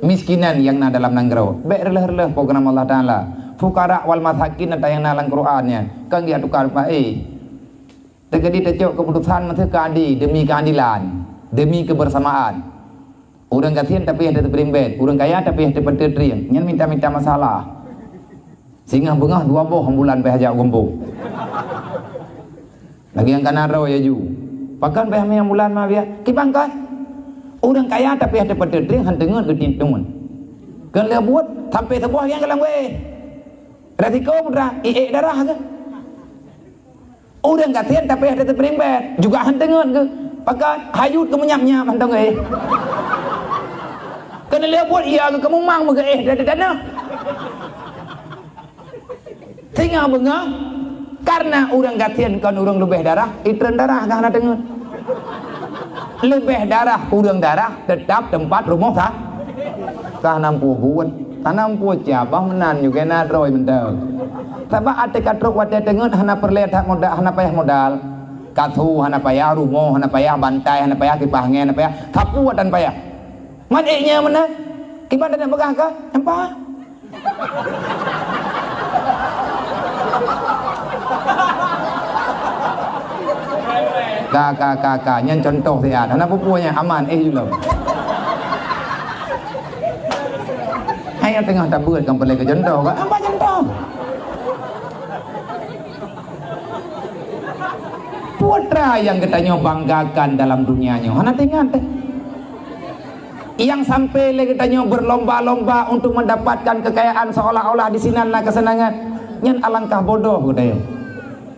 kemiskinan nyang na dalam nanggroe. Bék reuloh-reuloh program Allah Taala. Fuqara wal masakin ata nyang na lam Quran nyan, kon geujak tuka rupa éh. Teukeudi tacok keuputusan meuseuh keu adé demi keuadilan, demi kebersamaan. Ureuëng gasien tapi hana teuprieng bét, ureuëng kaya tapi hana teupeuteutrieng. Nyan mita-mita masalah. Singoh beungoh dua boh ambulan payah jak u gampông. Lagée nyang kana droe ya ju. Pakon payah mé ambulan ma biak? Kiban kon? Ureuëng kaya tapi hana teupeuteutrieng han teungeut geutinteun. Kon lé buet sampai saboh nyang galang wéh. Resiko putra, iék darah geuh. Ureuëng gasien tapi hana teuprieng bét, juga han teungeut geuh. Pakon? Hayut geuh meunyap-nyap han teungeut. Kon lé buet iya geuh keumumang meugeuéh dari tanah. Singoh beungoh, karena ureuëng gasien kon ureuëng leubeh darah, itreun darah ka hana teungeut. Leubeh darah, kureueng darah, teutap teumpat rumoh sa-, ka hana muphom buet, ka hana muphom cia, bah meunan juga na droe mantong. Sabab até ka trok watée teungeut hana peureulée that modal, hana payah modal. Kasu hana payah, rumoh hana payah, bantai hana payah, kipah angén hana payah, sapeue tan payah. Man ék nyan meunan, kiban taneuk peugah ka, nyan pah. Ka, ka, ka, ka, nyan contoh siat. Hana peue-peue nyan, aman, éh, julom. Hai nyang teungoh tabeuet kan peureulée keu contoh, ka? Apa contoh? Putra nyang geutanyoe banggakan dalam dunia nyoe, hana teuingat, eh? Nyang sampai lé geutanyoe berlomba-lomba untuk mendapatkan kekayaan seolah-olah di sinan na kesenangan, nyan alangkah bodoh geutanyoe.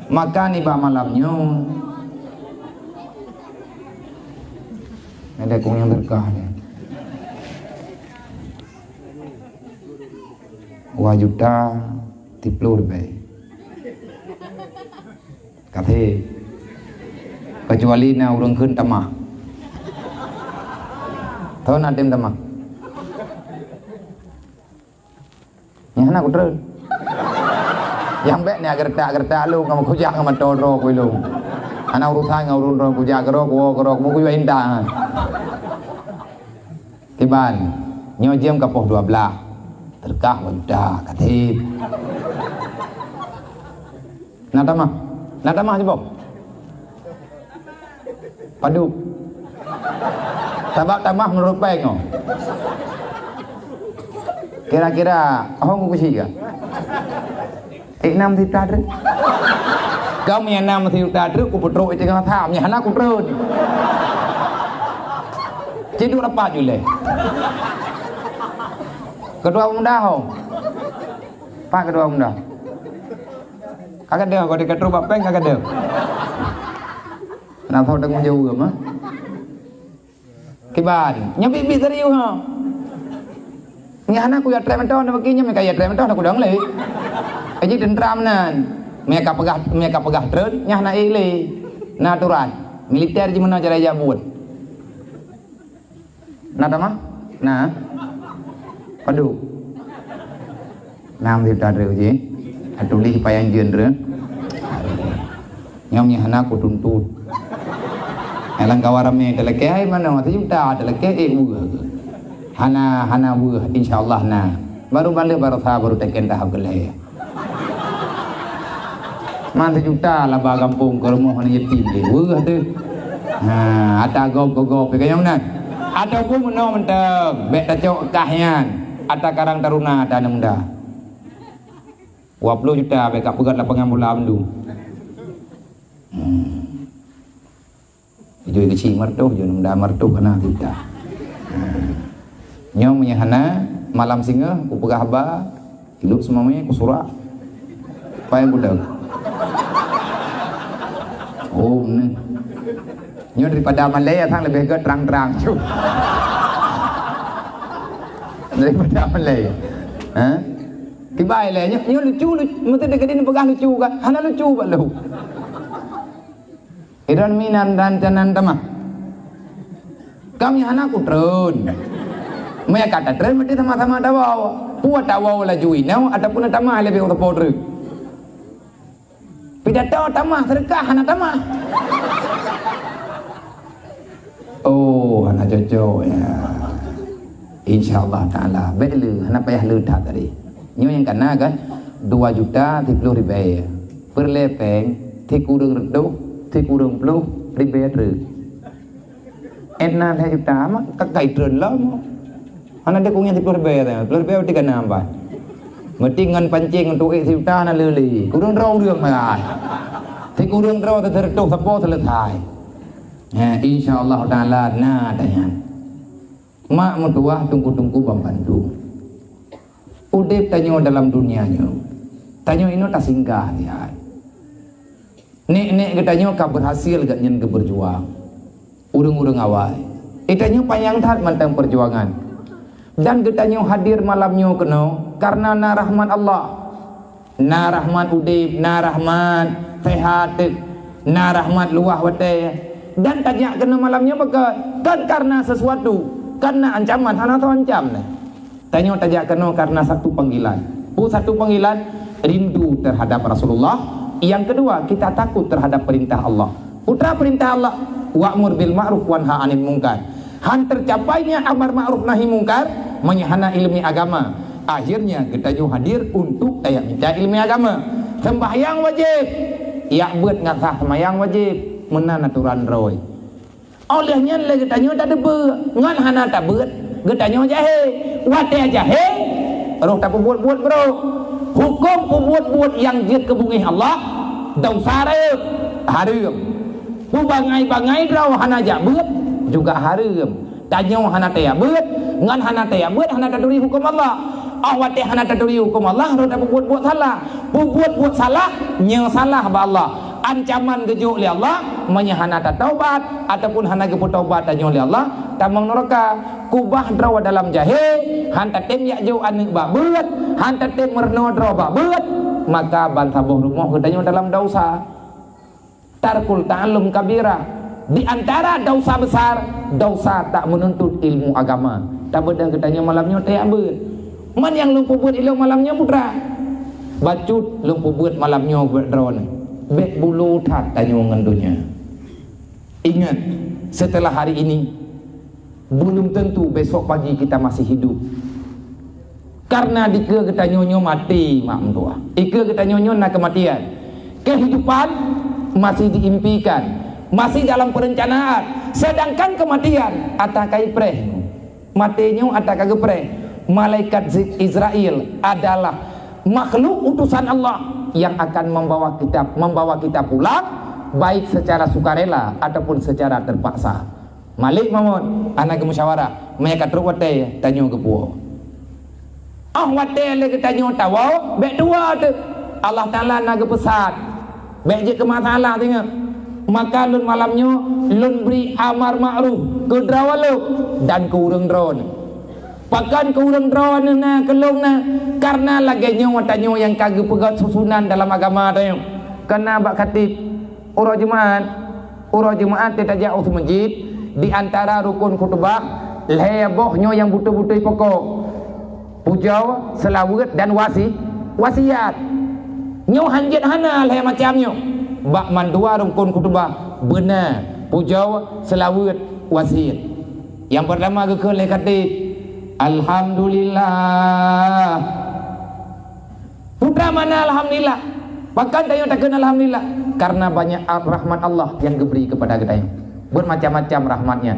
Maka nibak malam nyoe, ada kong nyang berkah ni. Dua juta tiga puluh ribu. Kasih. Kecuali na ureuëng kheun tamah. Tahu na tem tamah? Nyang hana kutreun. Nyang bék ni geureutak-geureutak lu ngon kujak ngon mantong droe ku ilong. Hana urusan ngon ureuëng droe kujak keudroe, kuwoe keudroe, kumu kuyue inta. Kiban, nyoe jeuem ka poh dua blaih. Teureukah wanita, kasih. Na tamah. Na tamah siboh. Padub. Sabab tamah meunurot péng nyoe. Kira-kira hong ku si ka? Ék nam sita treuk. Kamu nyang nam sita treuk ku peutrok itu ngon sam nyang hana ku treun. Cedok rapat julai. Ketua pemuda ho. Pak ketua pemuda. Kakak dia, kau dekat rumah peng kakak dia. Kenapa udah menjauh mah? Kiban, nyoe biet-biet serius ha. Nyang hana ku ya trek mantong na bagi nyoe ka ya trek mantong na kudong lé. Jadi tentera meunan. Mie ka peugah, mie ka peugah treun, nyang hana ék lé. Na aturan. Militer ji meunan cara jabuet. Na tamah? Na. Padu. Nam sita treuk ji. Tuléh payang jeun treuk. Nyang hana kutuntut. Lam kawan ramé talakée, hai manoe, sijuta talakée, ék weueh. Hana, hana weueh, insya Allah na. Baru ban lheueh baroesa, baru teken tahap keulhée. Man sijuta laba gampông keu rumoh aneuk yatim deh. Weueh teuh. Ha, ata gob-gob pih kayong nan. Ataupun meunoe mantong, bék tacok kah nyan. Ata Karang Taruna, ata aneuk muda. Dua ploh juta bék ka peugöt lapangan bola mandum. Hmm. Jui keuchik meureutoh, jui muda meureutoh kana juta. Hmm. Nyoe meunyo hana, malam singoh kupeugah haba, ilok seumamé kusurak. Pai budok. Oh, ni. Nyoe daripada malée, sang leubeh gét trang-trang. Daripada malée. Ha? Kibai lé, nyoe, nyoe lucu, lucu. Meuteudeh keudeh neupeugah lucu kan? Hana lucu bak lôn. Iron minan dan canan tamah. Kami hana kutreun. Meunyo ka tatreun, meusti sama-sama tawoe. Peue tawoe laju inoe ataupun tamah leubeh sapo treun? Pidato tamah, seudeukah hana tamah. Oh, hana cocok, ya. Insya Allah Taala, bék le, hana payah le that tadi. Nyoe nyang kana kan, dua juta siploh ribée. Peureulée péng, sikureueng reutôh, sikureueng ploh ribée treuk. Ét na lhée juta, mak, ka kai treun lom. Hana deuh kunyah siploh ribée, siploh ribée tiga nambah. Meuti ngon pancéng untuk ék sijuta na leuli. Kureueng droe ureueng malah. Sikureueng droe teureutôh sapo selesai. Ya, insya Allah Taala na tanyan. Mak meutuwah, teungku-teungku ban bandum. Udeb tanyoe dalam dunia nyoe. Tanyoe inoe tasinggah lihat. Nek-nek geutanyoe ka berhasil geuh nyan geubeurjuang. Ureueng-ureueng awai. Geutanyoe panyang that mantong peujuangan. Dan geutanyoe hadir malam nyoe keunoe karena na rahmat Allah. Na rahmat udeb, na rahmat sehat, na rahmat luwah watée. Dan tajak keunoe malam nyoe bukon, kon karena sesuatu, karena ancaman, hana soe ancam lé. Tanyoe tajak keunoe karena satu panggilan. Peue satu panggilan? Rindu terhadap Rasulullah. Yang kedua, kita takut terhadap perintah Allah. Peue treuk perintah Allah, "Wa'mur bil ma'ruf wanha 'anil munkar." Han tercapainya amar ma'ruf nahi mungkar, meunyo hana ileumé agama. Akhirnya, geutanyoe hadir untuk tajak minta ileumé agama. Sembahyang wajéb. Jak beuet ngon sah sembahyang wajéb. Meunan aturan droe. Óh lheueh nyan lé geutanyoe tateupeue, ngon hana tabeuet, geutanyoe jahé. Watée jahé, roh tapeubuet-buet brok. Huköm peubuet-buet nyang jeuet keu beungéh Allah, desya rayeuk, hareuem. Peubangai-bangai droe hana jak beuet, juga hareuem. Tanyoe hana tajak beuet, ngon hana tajak beuet hana taturi huköm Allah. Óh watée hana taturi huköm Allah, roh tapeubuet-buet salah. Peubuet-buet salah, nyoe salah bak Allah. Ancaman geujok lé Allah, meunyo hana tataubat ataupun hana geupeutobat tanyoe lé Allah, tamong neuraka. Kubah droe dalam jahé, han tatem jak jok aneuk bak beuet, han tatem meurunoe droe bak beuet, maka ban saboh rumoh geutanyoe dalam desya. Tarkul ta'allum kabira. Di antara desya besar, desya tak menuntut ilmu agama. Tabeudôh geutanyoe malam nyoe tajak beuet. Man nyang lôn peubuet ilôn malam nyoe putra. Bacut lôn peubuet malam nyoe buet droeneuh. Bék bulo that tanyoe ngon donya. Ingat, setelah hari ini, belum tentu besok pagi kita masih hidup. Karena dikeue geutanyoe nyoe maté, mak meutuah. Dikeue geutanyoe nyoe na keumatian. Kehidupan masih diimpikan, masih dalam perencanaan. Sedangkan keumatian ata ka ipreh. Maté nyoe ata ka geupreh. Malaikat Zi-, Izrail adalah makhluk utusan Allah yang akan membawa kita, membawa kita pulang, baik secara sukarela ataupun secara terpaksa. Malik Mahmud, hana geumusyawarah, meunyo ka trok watée tanyoe geupuwoe. Óh watée lé geutanyoe tawoe, bék tuwoe teuh. Allah Taala na geupeusat. Bék jeuet keu masalah singoh. Maka lôn malam nyoe lôn bri amar ma'ruf keu droe lôn dan keu ureuëng droeneuh. Pakon keu ureuëng droeneuh na keu lôn na, kareuna lagée nyoe tanyoe nyang ka geupeugét susunan dalam agama tanyoe. Kana bak khatib uroe Jumaat, uroe Jumaat teuh tajak u meuseujid, di antara rukon khutubah lhée boh nyoe nyang beutôi-beutôi pokok. Pujoe, seulaweuet dan wasi-, wasiat. Nyoe hanjeuet hana lhée macam nyoe. bak mandua rukon khutubah beuna pujoe, seulaweuet, wasiet. Nyang peurtama geukheun lé khatib, "Alhamdulillah." Peue teuma makna alhamdulillah? Pakon tanyoe takheun alhamdulillah? Karena banyak rahmat Allah yang geubri kepada geutanyoe. Bermacam-macam rahmat-Nya.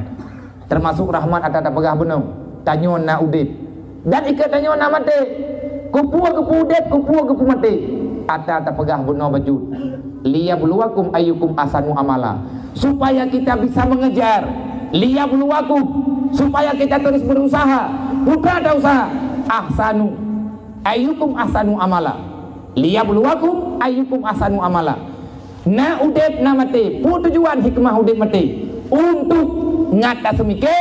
Termasuk rahmat ata tapeugah bunoe, tanyoe na udeb. Dan ikeu tanyoe na maté. Keupeue geupeu udeb, keupeue geupeu maté? Ata tapeugah bunoe bacut. "Liyabluwakum ayyukum ahsanu amala." Supaya kita bisa mengejar. "Liyabluwakum." Supaya kita terus berusaha. Peue teuma usaha? "Ahsanu." "Ayyukum ahsanu amala." "Liyabluwakum ayyukum ahsanu amala." Na udeb, na maté. Peue tujuan hikmah udeb maté? Untuk ngat taseumiké,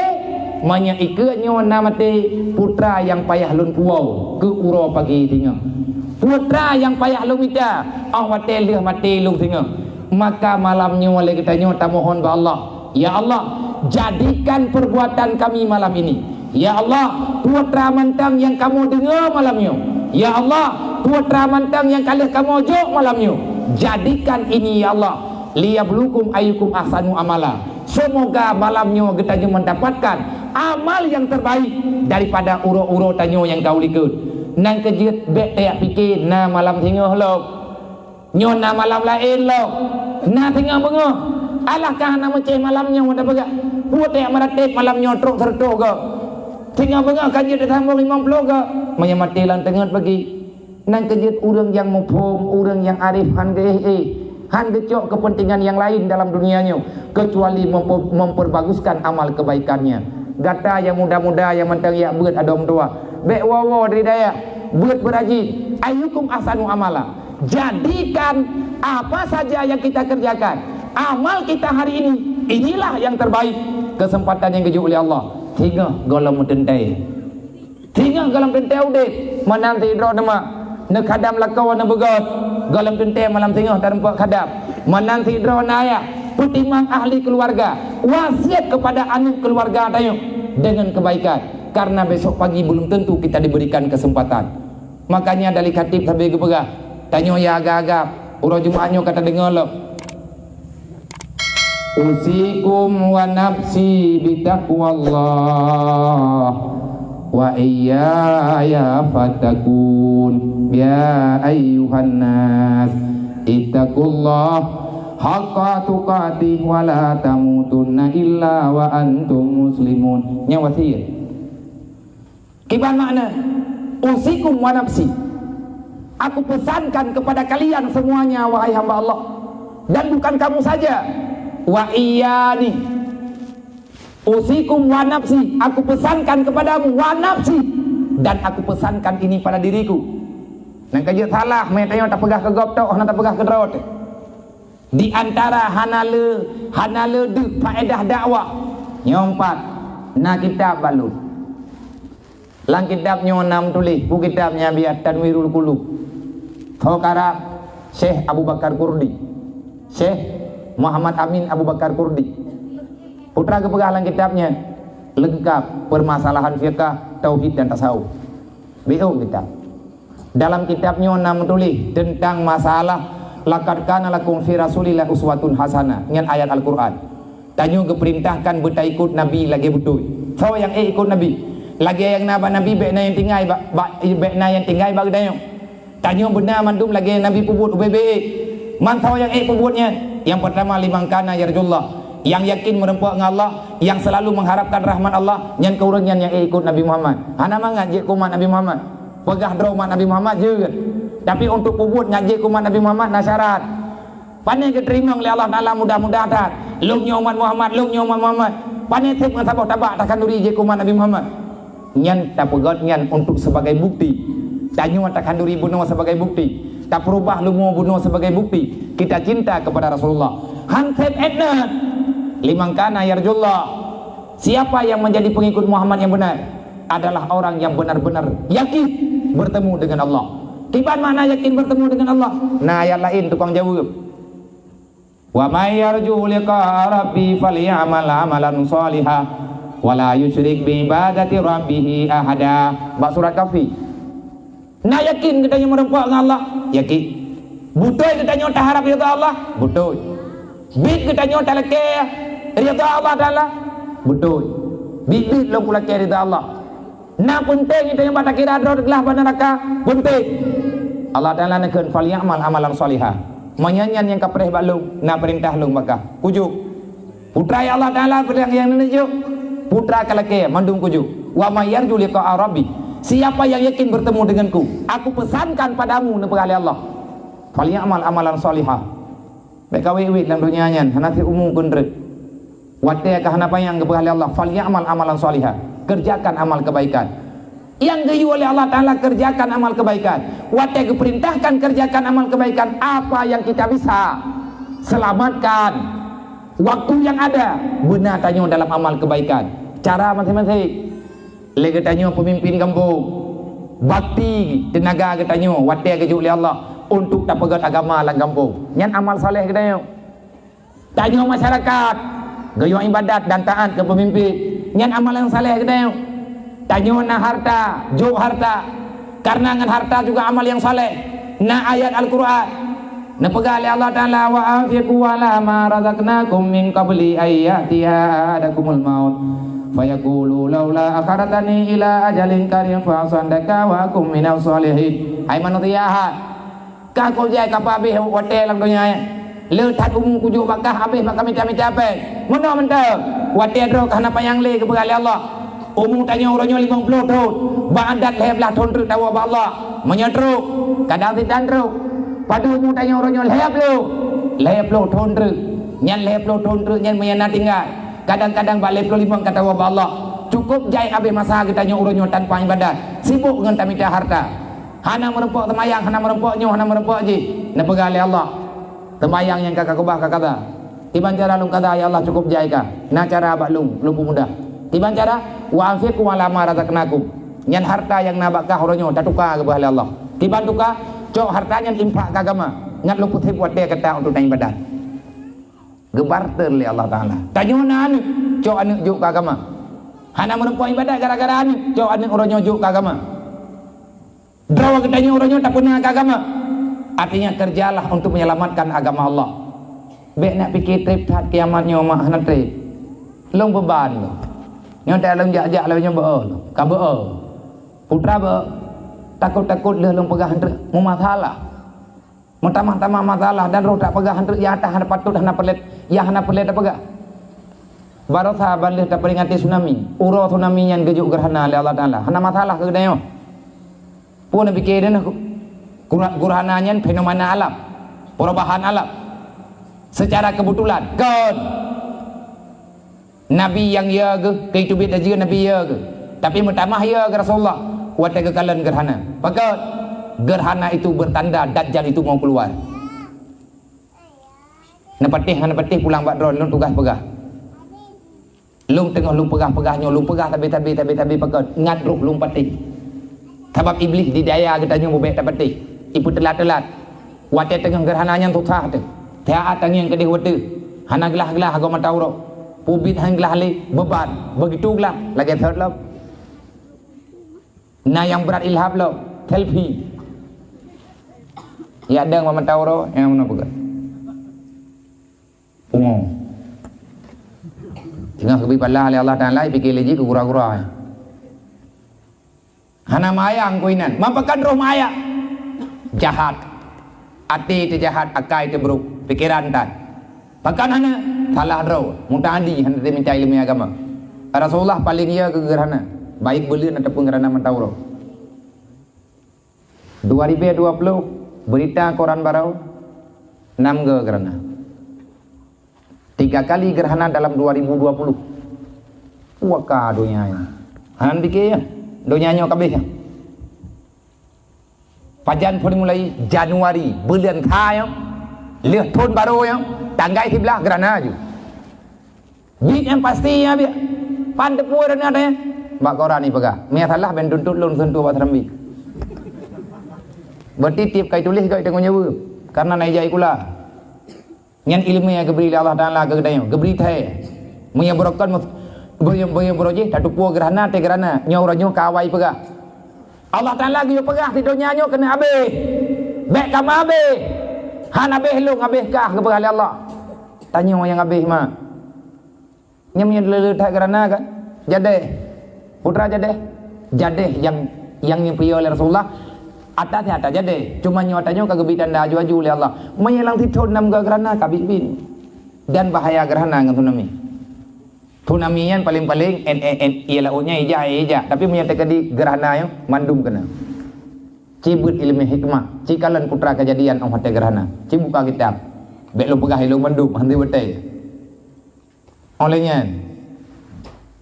meunyoe ikeu nyoe na maté, peue teuma nyang payah lôn puwoe keu uroe pagi singoh? Peue teuma nyang payah lôn mita 'oh watée lheueh maté lôn singoh? Maka malam nyoe lé geutanyoe tamohon bak Allah, "Ya Allah, jadikan perbuatan kami malam ini. Ya Allah, peue teuma mantong nyang kamoe deungoe malam nyoe. Ya Allah, peue teuma mantong nyang ka lheueh kamoe jok malam nyoe. Jadikan ini, ya Allah, liyabluwakum ayyukum ahsanu amala." Semoga malam nyoe geutanyoe mendapatkan amal yang terbaik daripada uroe-uroe tanyoe nyang ka u likot. Nyang keujeuet, bék tajak pike na malam singoh lom. Nyoe na malam laén lom. Na singoh beungoh. Alah ka hana meucéh malam nyoe, ata peugah, "Peue tajak meuratéb malam nyoe trok seureutôh goe? Singoh beungoh ka jeuet tasambong limong ploh goe." Meunyoe maté lam teungeut pagi. Nyang keujeuet, ureuëng nyang muphom, ureuëng nyang arif hán geuéh-éh, hán geucok kepentingan nyang laén dalam dunia nyoe, kecuali mempe-, memperbaguskan amal kebaikannya. Gata nyang muda-muda nyang mantong jak beuet adoe meutuwah, bék woe-woe dari dayah, beuet beurajin. "Ayyukum ahsanu amala." Jadikan apa saja yang kita kerjakan, amal kita hari ini, inilah yang terbaik. Kesempatan nyang geujok lé Allah, singoh gohlom meuteuntée. Singoh gohlom teuntée udeb, meunan sidroe teuma neukhadam lakoe, neubeugot. Gohlom teuntée malam singoh tarumpok khadam. Meunan sidroe na ayah, peutimang ahli keluarga, wasiat kepada aneuk keluarga tanyoe dengan kebaikan. Karena besok pagi belum tentu kita diberikan kesempatan. Makanya dari khatib sabe geupeugah, tanyoe ya agam-agam, uroe Jumat nyoe ka tadeungoe lom. Usikum wa nafsi bitaqwallah wa iyaya fattaqun. Ya ayyuhan nas, ittaqullah haqqa tuqatih wa la tamutunna illa wa antum muslimun. Nyan wasiat. Kiban makna, "Usikum wa nafsi." Aku pesankan kepada kalian semuanya, wahai hamba Allah, dan bukan kamu saja. Wa iyani. "Usikum wa nafsi." Aku pesankan kepadamu, wa nafsi. Dan aku pesankan ini pada diriku. Nyang keujeuet salah, meutanyoe tapeugah keu gob tok, hana tapeugah keu droe. Di antara hana le, hana le deuh faedah dakwah, nyoe pat na kitab balu. Lam kitab nyoe na meutuléh, peue kitab nyan, biya Tanwirul Qulub. Tho karab Syekh Abu Bakar Kurdi. Syekh Muhammad Amin Abu Bakar Kurdi. Peue teuma geupeugah lam kitab nyan, leungkab permasalahan fikah, tauhid dan tasawuf. Biôh kitab. Dalam kitab nyoe na meutuléh teuntang masalah, "Laqad kana lakum fi Rasulillah uswatun hasanah", nyan ayat Al-Qur'an. Tanyoe geupeurintahkan beutaikot Nabi lagée beutôi. Soe nyang ék ikot Nabi? Lagée nyang na bak Nabi, bék na nyang tinggai bak, bak, bék na nyang tinggai bak geutanyoe. Tanyoe beuna mandum lagée Nabi peubuet, ubé-bé. Man soe nyang ék peubuet nyan? Nyang peurtama, liman kana yarjullah, nyang yakin meurumpok ngon Allah, nyang seulalu mengharapkan rahmat Allah, nyan keu ureuëng nyan nyang ék ikot Nabi Muhammad. Hana mangat jeuet keu umat Nabi Muhammad. Peugah droe umat Nabi Muhammad jeuet. Tapi untuk peubuet ngat jeuet keu umat Nabi Muhammad na syarat. Pane geuteurimong lé Allah Taala mudah-mudahan that. Lôn nyoe umat Muhammad, lôn nyoe umat Muhammad. Pane seb ngon saboh tabak takhanduri jeuet keu umat Nabi Muhammad. Nyan tapeugét nyan untuk sebagai bukti. Tanyoe takhanduri bunoe sebagai bukti. Tapeurubah leumo bunoe sebagai bukti. Kita cinta kepada Rasulullah. Han seb étna. Liman kana yarjullah. Siapa yang menjadi pengikut Muhammad yang benar adalah orang yang benar-benar yakin bertemu dengan Allah. Kiban makna yakin bertemu dengan Allah? Na ayat laén tukang jaweueb. "Wa may yarju liqa'a rabbi falyamal amalan shaliha wa la yusyrik bi ibadati rabbih ahada." Bak surat Kahfi. Na yakin geutanyoe meurumpok ngon Allah? Yakin. Beutôi geutanyoe taharab ridha Allah? Beutôi. Bit geutanyoe talakée ridha Allah Taala? Beutôi. Bit-bit lôn kulakée ridha Allah. Na peunteng geutanyoe bak takira droe teulah bak neuraka? Peunteng. Allah Taala neukheun, "Falyamal amalan shaliha." Meunyan nyan nyang ka preh bak lôn, na peurintah lôn bak kah. Kujok. Putra ya Allah Taala peudang nyang neujok. Putra kalakée mandum kujok. "Wa may yarju liqa'a rabbi." Siapa yang yakin bertemu denganku, aku pesankan padamu, neupeugah lé Allah. "Falyamal amalan shaliha." Bék ka wét-wét lam donya nyan, hana sit umu keu treuk. Watée ka hana panyang geupeugah lé Allah, "Falyamal amalan shaliha." Kerjakan amal kebaikan. Nyang geuyue lé Allah Taala, kerjakan amal kebaikan. Watée geuperintahkan kerjakan amal kebaikan, apa yang kita bisa selamatkan waktu yang ada, beuna tanyoe dalam amal kebaikan. Cara maséng-maséng. Lé geutanyoe peumimpin gampông, bakti teunaga geutanyoe watée geujok lé Allah untuk tapeugét agama lam gampông. Nyan amal saleh geutanyoe. Tanyoe masyarakat, geuyue ibadat dan taát keu peumimpin. Nyan amal nyang saleh geutanyoe. Tanyoe na harta, jok harta. Karena ngon harta juga amal nyang saleh. Na ayat Al-Qur'an. Neupeugah lé Allah Taala, "Wa anfiqu ala ma razaqnakum min qabli an ya'tiya ahadakumul maut. Fayaqulu laula akhartani ila ajalin qarib fa asaddaqa wa akum minas shalihin." Hai manusia, kujok keu kah abéh watée lam donya nyan. Le that umu kujok bak kah abéh bak kamita-mita péng. Meunoe mantong, watée droe ka hana panyang lé geupeugah lé Allah. Umu tanyoe uroe nyoe limong ploh thon, bak adat lhée blaih thon treuk tawoe bak Allah. Meunyoe treuk, kadang sit tan treuk. Padub umu tanyoe uroe nyoe lhée ploh, lhée ploh thon treuk. Nyan lhée ploh thon treuk nyan meunyo na tinggai, kadang-kadang bak lhée ploh limong ka tawoe bak Allah. Cukup jai abéh masa geutanyoe uroe nyoe tanpa ibadat, sibok ngon tamita harta. Hana meurumpok seumayang, hana meurumpok nyoe, hana meurumpok jih. Neupeugah lé Allah, "Seumayang nyang ka kakeubah ka kada. Kiban cara lôn kada, ya Allah, cukup jai ka. Na cara bak lôn, lôn peumudah. Kiban cara? Wa anfiqu ala ma razaqnakum." Nyan harta nyang na bak kah uroe nyoe tatuka geupeugah lé Allah. Kiban tuka? Cok harta nyan infak keu agama. Ngat lôn peutrép watée gata untuk na ibadat. Geubarter lé Allah Taala. Tanyoe na aneuëk, cok aneuëk jok keu agama. Hana meurumpok ibadat gara-gara aneuëk, cok aneuëk uroe nyoe jok keu agama. Droe geutanyoe uroe nyoe tapeuna keu agama. Artinya kerjalah untuk menyelamatkan agama Allah. Bék nak pike treb that kiamat nyoe mak hana treb. Lôn beuban lôn. Nyoe dak lôn jak-jak lôn nyoe beu-o lôn. Ka beu-o. Putra beu takot-takot lheueh lôn peugah hana treb. Meumasalah. Meutamah-tamah masalah dan roh tapeugah hana treb, nyang hana patôt, hana peureulée, nyang hana peureulée tapeugah. Barosa ban lheueh taperingati tsunami, uroe tsunami nyan geujok gerhana lé Allah Taala. Hana masalah keu geutanyoe. Peue neupike deuneuh, gera-, gerhana nyan fenomena alam, perubahan alam. Secara kebetulan, kon. Nabi nyang ya geuh, keu teubiet laju Nabi ya geuh. Tapi meutamah ya geuh Rasulullah, watée geukalon gerhana. Pakon? Gerhana itu bertanda Dajjal itu mau keluar. Neupatéh, neupatéh pulang bak droe, lôn tugaih peugah. Lôn teungoh lôn peugah-peugah nyoe, lôn peugah tabi-tabi, tabi-tabi pakon? Ngat roh lôn patéh. Sabab Iblih di daya geutanyoe beubék tapatéh, ipeuteulat-teulat. Watée teungoh gerhana nyan susah teuh. Tiat tangieng keudeh watée. Hana glah-glah goe mata uroe. Pubiet han glah lé, beuban. Begitu glah, lagée thot lom. Na nyang brat ilhab lom, selfie. Ya deng mata uroe, nyang mana peugah. Pungo. Teungoh geubri pahala lé Allah Taala, pike lé jih keu gura-gura. Hana mayang ku inan, mampakan roh maya. Jahat. Até teujahat, akai teubrok, pikeran tan. Pakon hana? Salah droe, muta'adi hana teuminta ileumé agama. Rasulullah paleng ya keu gerhana, baik buleuen ataupun gerhana mata uroe. Dua ribu dua puluh, berita koran baroe, enam go gerhana. Tiga kali gerhana dalam dua ribu dua puluh. Waka donya nyoe. Hana pike ya, donya nyoe kabeh ya. Pajan phon mulai Januari, buleuen sa nyoe, lheueh thon baroe nyoe, tanggai siblaih gerhana aju. Bit nyang pasti ya biak. Pan teupeu gerhana teuh. Bak koran ni peugah. Meunyo salah ben tuntot lôn seuntuh bak Serambi. Berarti tiep kai tuléh gak tengok nyawa. Karena naik jai kula. Nyan ileumé nyang geubri lé Allah Taala keu geutanyoe, geubri thée. Meunyoe beurokon mus-, meunyoe, meunyoe beurojih tatupue gerhana teuh gerhana, nyoe uroe nyoe ka awai peugah. Allah Taala geuyue peugah di donya nyoe keuneuk abéh. Bék ka meuabéh. Han habéh lôn, habéh kah geupeugah lé Allah. Tanyoe nyang habéh ma. Nyan meunyoe le-le that geurana kan? Jadeh. Putra jadeh. Jadeh nyang, nyang neupiôh lé Rasulullah. Ata teuh ata jadeh. Cuma nyoe tanyoe ka geubi tanda aju-aju lé Allah. Meunyoe lam sithon nam geurana ka biet-biet. Dan bahaya geurana ngon tsunami. Tsunami nyan paléng-paléng en, en, en, ié laôt nyan ija, ija. Tapi meunyoe teukeudi geurana nyoe mandum keuna. Ci beuet ileumèe hikmah, ci kalon putra kejadian óh watèe geurana. Ci buka kitab. Bèk lôn peugah ilôn mandum, hana beutôi. Óh lheueh nyan,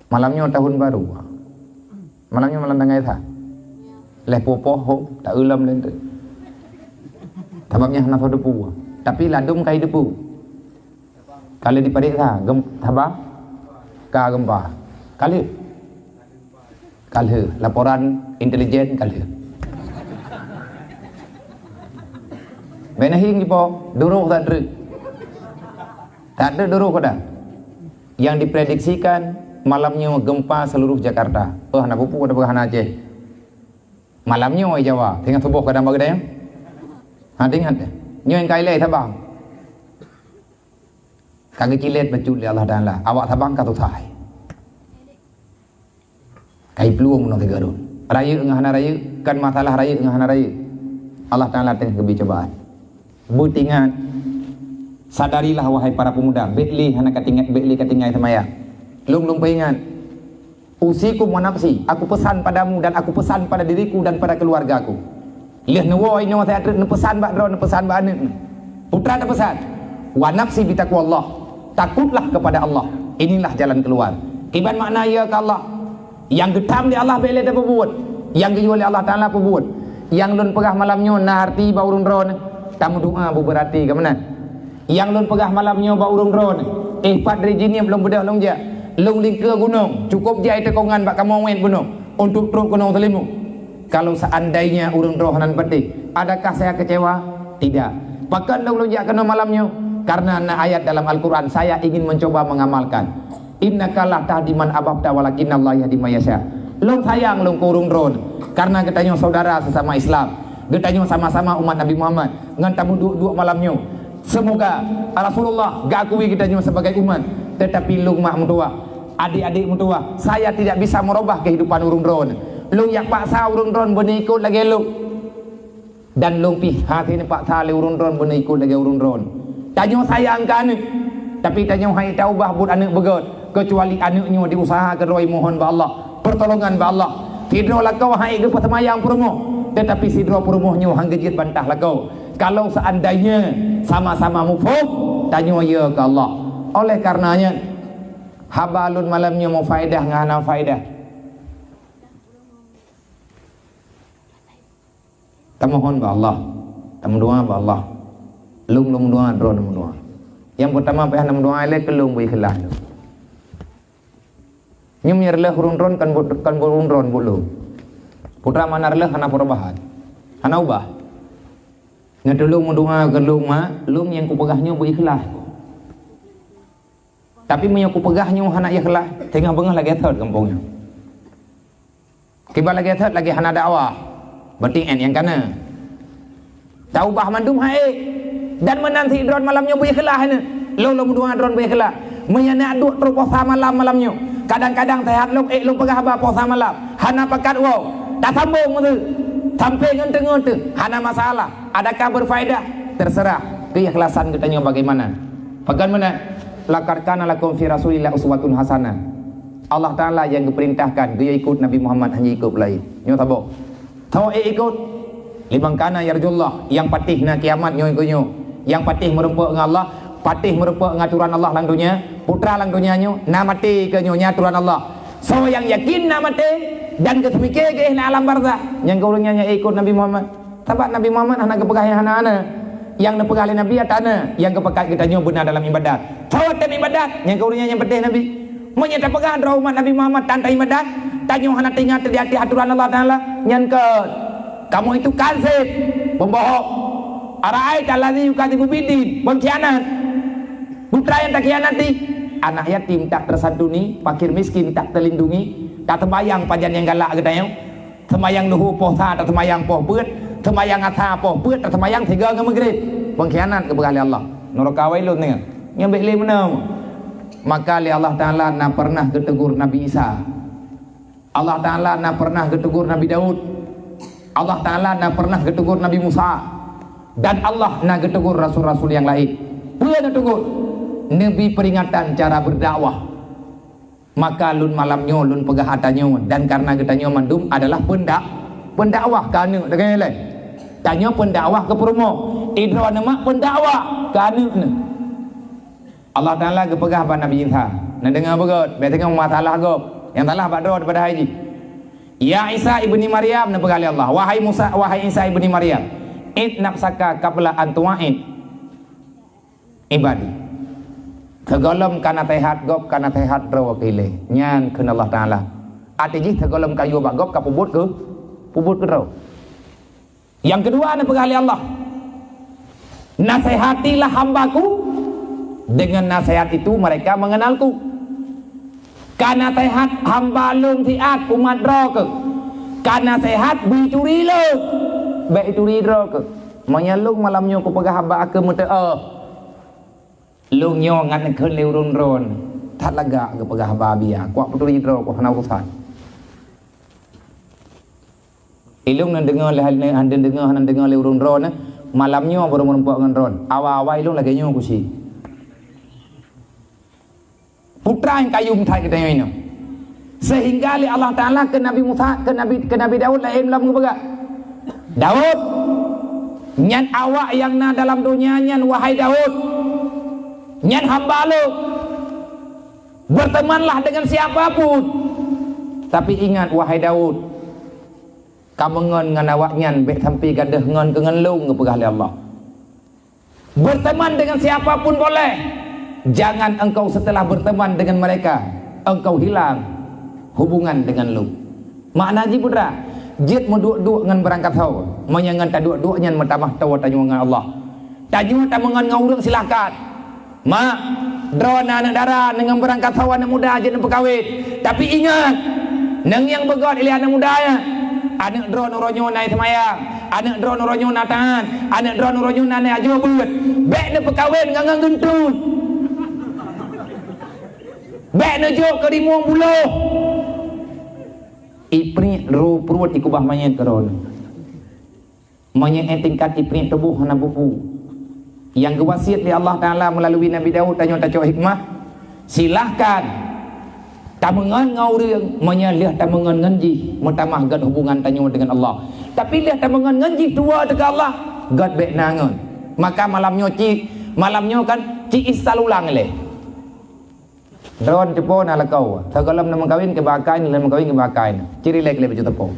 malam nyoe tahun baru. Malam nyoe malam tanggai sa. Lheueh puoh-puoh ho, ta-eu lom lé teuh. Sabab nyan hana soe teupeu. Tapi ladôm ka jiteupeue. Ka lheueh dipareksa, gem-, haba? Ka gempa. Ka lheueh? Ka lheueh. Laporan intelijen ka lheueh. Bèk na hieng jipo, duroh that treuk. That treuk duroh keudang. Yang diprediksikan malam nyoe gempa seluruh Jakarta. Oh, hana peue-peue, hana peue, hana Aceh. Malam nyoe Jawa, singoh suboh kadang bak geutanyoe. Ha, ingat deh. Nyoe nyang ka ilèe Sabang. Ka geucilét bacut lé Allah Taala. Awak Sabang ka susah. Ka iplueng bunoe sigoe rhot. Rayeuk ngon hana rayeuk, kan masalah rayeuk ngon hana rayeuk. Allah Taala teuh geubri cobaan. Beutingat, sadarilah wahai para pemuda, bèk lé hana ka tinggai, bèk lé ka tinggai seumayang. Lôn, lôn peuingat. Usikum wa nafsi, aku pesan padamu dan aku pesan pada diriku dan pada keluargaku. Lheueh neuwoe inoe, saya treuk neupesan bak droe, neupesan bak aneuk. Putra teupesan, "Wa nafsi bitaqwallah." Takutlah kepada Allah. Inilah jalan keluar. Kiban makna ya keu Allah. Nyang geutam lé Allah bèk lé tapeubuet. Nyang geuyue lé Allah Taala peubuet. Nyang lôn peugah malam nyoe na arti bak ureueng droeneuh. Tameudoa beubeurati keu meunan. Nyang lôn peugah malam nyoe bak ureueng droeneuh, eh, pat dari Jeunieb lôn beudôh lôn jak. Lôn lingkeue gunong, cukôp jai teukongan bak kamoe wét bunoe untuk trok keunoe Seulimeuk. Kalau seandainya ureueng droe hana patéh, adakah saya kecewa? Tidak. Pakon lôn, lôn jak keunoe malam nyoe? Karena na ayat dalam Al-Quran, saya ingin mencoba mengamalkan. "Innaka la tahdi man ahbabta walakinnallaha yahdi man yasha." Lôn sayang lôn keu ureueng droeneuh, karena geutanyoe saudara sesama Islam. Geutanyoe sama-sama umat Nabi Muhammad, ngon tamuduek-duek malam nyoe. Semoga Rasulullah geuakui geutanyoe sebagai umat, tetapi lôn mak meutuwah, adik-adik meutuwah, saya tidak bisa merubah kehidupan ureueng droeneuh. Lôn jak paksa ureueng droeneuh beuneuk ikot lagèe lôn. Dan lôn pih hase neupaksa lé ureueng droeneuh beuneuk ikot lagèe ureueng droeneuh. Tanyoe sayang keu aneuk, tapi tanyoe han taubah buet aneuk beugèt, keucuali aneuk nyoe diusaha keudroe mohon bak Allah, pertolongan bak Allah. Sidroe lakoe han ék geupeuseumayang peurumoh, tetapi sidroe peurumoh nyoe han geujeuet bantah lakoe. Kalau seandainya sama-sama muphom, tanyoe ya keu Allah. Oleh karenanya, haba lôn malam nyoe mufaedah ngon hana faedah. Tamohon bak Allah, tameudoa bak Allah. Lôn, lôn meudoa, droeneuh meudoa. Nyang peutama payah na meudoa ilèe keu lôn beu ikhlas. Nyoe meunyoe reuloh ureueng droeneuh kan buet, kan buet ureueng droeneuh buet lôn. Putra mana reuloh hana perubahan. Hana ubah. Nyoe tulông meudoa keu lôn mak, lôn nyang kupeugah nyoe beu ikhlas. Tapi meunyoe kupeugah nyoe hana ikhlas, teungoh beungoh lagèe thot gampông nyoe. Kiban lagèe thot lagèe hana dakwah. Berarti en nyang kana. Taubah mandum hai. Dan meunan sidroe malam nyoe beu ikhlas nyoe. Lôn lôn meudoa droe beu ikhlas. Meunyoe na duek trok posa malam, malam nyoe. Kadang-kadang seuhat lôn ék lôn peugah haba posa malam. Hana pakat woe. Tasambong meusu. Sampai ngon teungoh teuh. Hana masalah. Adakah berfaedah? Terserah keikhlasan geutanyoe bagaimana. Pakon meunan? Laqad kana lakum fi Rasulillah uswatun hasanah. Allah Taala nyang geupeurintahkan geuyue ikot Nabi Muhammad, hana ikot laén. Nyoe saboh. Soe ék ikot? Liman kana yarjullah, nyang patéh na kiamat nyoe keu nyoe. Nyang patéh meurumpok ngon Allah, patéh meurumpok ngon aturan Allah lam donya, putra lam donya nyoe, na maté keu nyoe, nyan aturan Allah. Soe nyang yakin na maté dan geuseumiké geuéh lam alam barzakh, nyang keu ureueng nyan nyang ikot Nabi Muhammad. Sabab Nabi Muhammad hana geupeugah nyang hana-hana. Nyang neupeugah lé Nabi atra na, nyang geupakat geutanyoe beuna dalam ibadat. Soe watèe ibadat, nyang keu ureueng nyan nyang patéh Nabi. Meunyoe tapeugah droe umat Nabi Muhammad tan taibadat, tanyoe hana teuingat di ateueh aturan Allah Taala, nyan keu kamoe itu kazib, pembohong. Ara'aita allazi yukadzibu biddin, pengkhianat. Putra nyang takhianati, anak yatim tak tersantuni, fakir miskin tak terlindungi, taseumayang pajan nyang galak geutanyoe. Seumayang luhô poh sa, taseumayang poh peuet, seumayang asa poh peuet, taseumayang sigoe ngon meugrib. Pengkhianat geupeugah lé Allah. Nuraka wailun nyan. Nyan bék lé meunan. Maka lé Allah Taala na pernah geutegur Nabi Isa. Allah Taala na pernah geutegur Nabi Daud. Allah Taala na pernah geutegur Nabi Musa. Dan Allah na geutegur rasul-rasul nyang laén. Peue neutegur? Neubi peuringatan cara beudakwah. Maka lôn malam nyoe lôn peugah ata nyoe, dan kareuna geutanyoe mandum adalah peunda-, peundakwah keu aneuk, deungoe lé. Tanyoe peundakwah keu peurumoh. Idroe neuh mak peundakwah keu aneuk neuh. Allah Taala geupeugah bak Nabi Isa, neudeungoe beugét, bék deungoe masalah gob. Nyang salah bak droe daripada hai jih. Ya Isa ibni Maryam, neupeugah lé Allah, wahai Musa, wahai Isa ibni Maryam, id nafsaka qabla an tu'id ibadi. Sigohlom ka naseuhat gob, ka naseuhat droe keu ilée. Nyan kheun Allah Taala. Até jih sigohlom ka yue bak gob ka peubuet keu, peubuet keu droe. Nyang keudua neupeugah lé Allah, nasihatilah hamba-Ku, dengan nasihat itu mereka mengenal-Ku. Ka naseuhat hamba Lôn siat umat droe keuh. Ka naseuhat beu turi Lôn, bék turi droe keuh. Meunyoe Lôn malam nyoe kupeugah haba keu meuteuoh, Lôn nyoe ngat neukheun lé ureuëng droe, that lagak geupeugah haba biya, kuak peuturi droe keuh hana urusan. Ilung neudeungoe lé, hana neudeungoe, hana neudeungoe lé ureuëng droe, malam nyoe barô meurumpok ngon droe. Awai-awai ilung lagée nyoe kusi. Putra nyang kayum that geutanyoe inoe. Sehingga lé Allah Taala keu Nabi Musa, keu Nabi, keu Nabi Daud laén lom geupeugah, "Daud, nyan awak nyang na dalam donya nyan, wahai Daud, nyan hamba Lôn. Bertemanlah dengan siapa pun. Tapi ingat, wahai Daud, kameungon ngon awak nyan bék sampai gadôh ngon keu ngon Lôn," geupeugah lé Allah. Berteman dengan siapa pun boleh, jangan engkau setelah berteman dengan mereka, engkau hilang hubungan dengan Lôn. Makna jih putra, jeuet meuduek-duek ngon beurangkat ho, meunyoe ngon taduek-duek nyan meutamah toe tanyoe ngon Allah. Tanyoe tameungon ngon ureuëng silahkan. Mak, droe na aneuëk dara, ngon beurangkat ho aneuëk muda jeuet neupeukawen. Tapi ingat, ngon nyang beugét ilée aneuëk muda nyan, aneuëk droe uroe nyoe na seumayang. Aneuëk droe uroe nyoe na taat, aneuëk droe uroe nyoe na neujak beuet. Bék neupeukawen ngon, ngon geunteun. Bék neujok keu rimueng buloh. Ipriek ro pruet ikubah manyét keudroe. Meunyoe tingkat ipriek tuboh hana bubu. Nyang geuwasiet lé Allah Taala meulalu Nabi Daud tanyoe tacok hikmah, silahkan tameungon ngon ureuëng, meunyoe lheueh tameungon ngon jih, meutamah gét hubungan tanyoe deungon Allah. Tapi lheueh tameungon ngon jih tuwoe teuka Allah, gét bék na ngon. Maka malam nyoe ci, malam nyoe kan ci isal ulang lé. Droe cupo na lakoe, sigohlom na meukawen keu bak akai, na meukawen keu bak akai. Ciri lé keu lé baju teupông.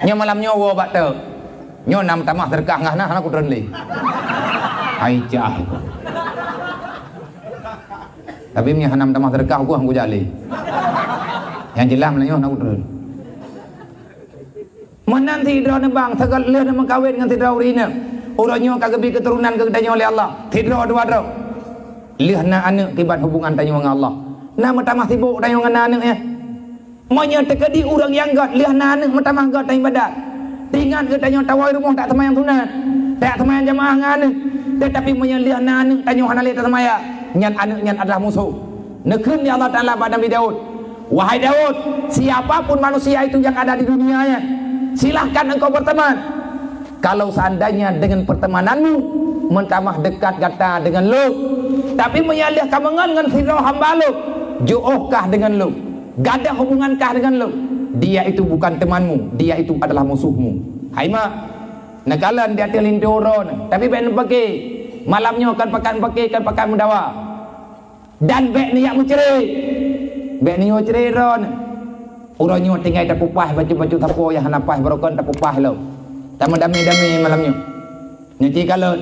Nyoe malam nyoe woe bak teuk. Nyoe na meutamah seudeukah ngah na hana kutreun lé. Hai cah. Tapi meunyoe hana meutamah seudeukah, ugoh han kujak lé. Nyang jeulaih meunyoe hana kutreun. Meunan sidroe neubang, sagat lheueh neumeukawen ngon sidroe ureuëng inong. Uroe nyoe ka geubri keuturonan keu geutanyoe lé Allah. Sidroe dua droe. Lheueh na aneuëk kiban hubungan tanyoe ngon Allah. Na meutamah sibok tanyoe ngon na aneuëk nyan. Meunyoe teukeudi ureuëng nyang gét lheueh na aneuëk meutamah gét taibadat, teuingat geutanyoe tawoe rumoh taseumbahyang sunat, taseumbahyang jamaah ngon aneuëk, teutapi meunyoe lheueh na aneuëk tanyoe hana lé taseumbahyang, nyan aneuëk nyan adalah musoh. Neukheun lé Allah Taala bak Nabi Daud, "Wahai Daud, siapa pun manusia itu yang ada di dunia nyan, silahkan engkau berteman." Kalau seandainya dengan pertemananmu meutamah dekat gata dengan Lôn, tapi meunyoe lheueh kameungon ngon sidroe hamba Lôn, jiôh kah dengan Lôn, gadôh hubungan kah dengan Lôn, dia itu bukan temanmu, dia itu adalah musuhmu. Hai mak, neukalon di ateueh linto uroe nyoe, tapi bék neupake. Malam nyoe kan pakat neupake, kan pakat meudawa. Dan bék neujak meucre. Bék neuyue cre droe. Uroe nyoe tinggai tapeupaih bacut-bacut sapo nyang hana paih barokon tapeupaih lom. Tameudamé-damé malam nyoe. Nyoe cit kalon.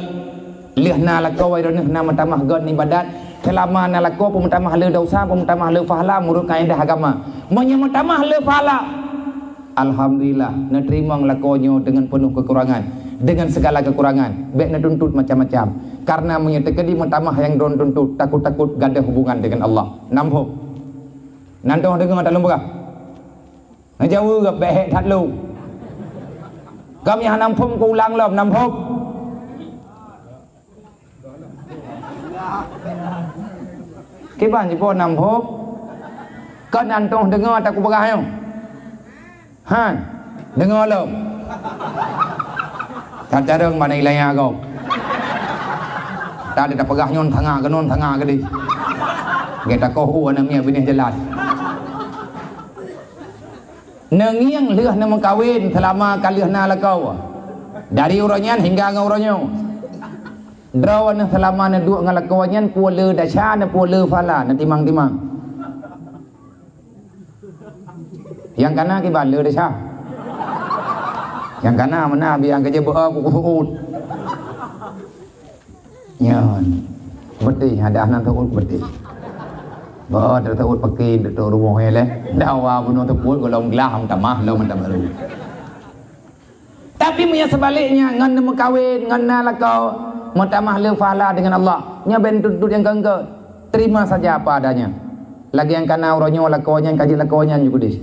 Lheueh na lakoe droeneuh na meutamah gét ibadat. Seulama na lakoe peumeutamah le desya, peumeutamah le pahala meunurot kaedah agama. Meunyoe meutamah le pahala, alhamdulillah, neuteurimong lakoe nyoe deungon peunoh keukurangan, deungon sigala keukurangan, bék neutuntut macam-macam. Kareuna meunyoe teukeudi meutamah nyang droe tuntut, takot-takot gadôh hubungan deungon Allah. Nam phom. Nan toh deungoe that lôn peugah. Neujaweueb bék hék that lôn. Gam nyang hana muphom kuulang lom, na muphom? Kiban jipo na muphom? Kon antoh deungoe taku peugah nyoe. Han, deungoe lom. Tacarong bak iéleumé gob. Tadi tapeugah nyoe tangah keunoe tangah keudeh. Gata koh u aneuk miet binéh jalan. Neungieng lheueh neumeukawen seulama ka lheueh na lakoe. Dari uroe nyan hingga ngon uroe nyoe. Droeneuh seulama neuduek ngon lakoe nyan peue le desya, neupeue le pahala, neutimang-timang. Nyang kana kiban le desya. Nyang kana meunan biang keujeuet beu-e kuku seuôt. Nyan. Beutih, ada nan teuôt beutih. Bah, teuôt paké, teuôt rumoh ya leh. Dawa bunoe teuôt golom glah, meutamah lom meutamah lom. Tapi meunyo sebaliknya, ngon neumeukawen, ngon na lakoe, meutamah le pahala dengan Allah. Nyoe ben tut-tut nyang keungkeut. Terima saja apa adanya. Lagée nyang kana uroe nyoe lakoe nyan, ka jeuet lakoe nyan ju keudeh.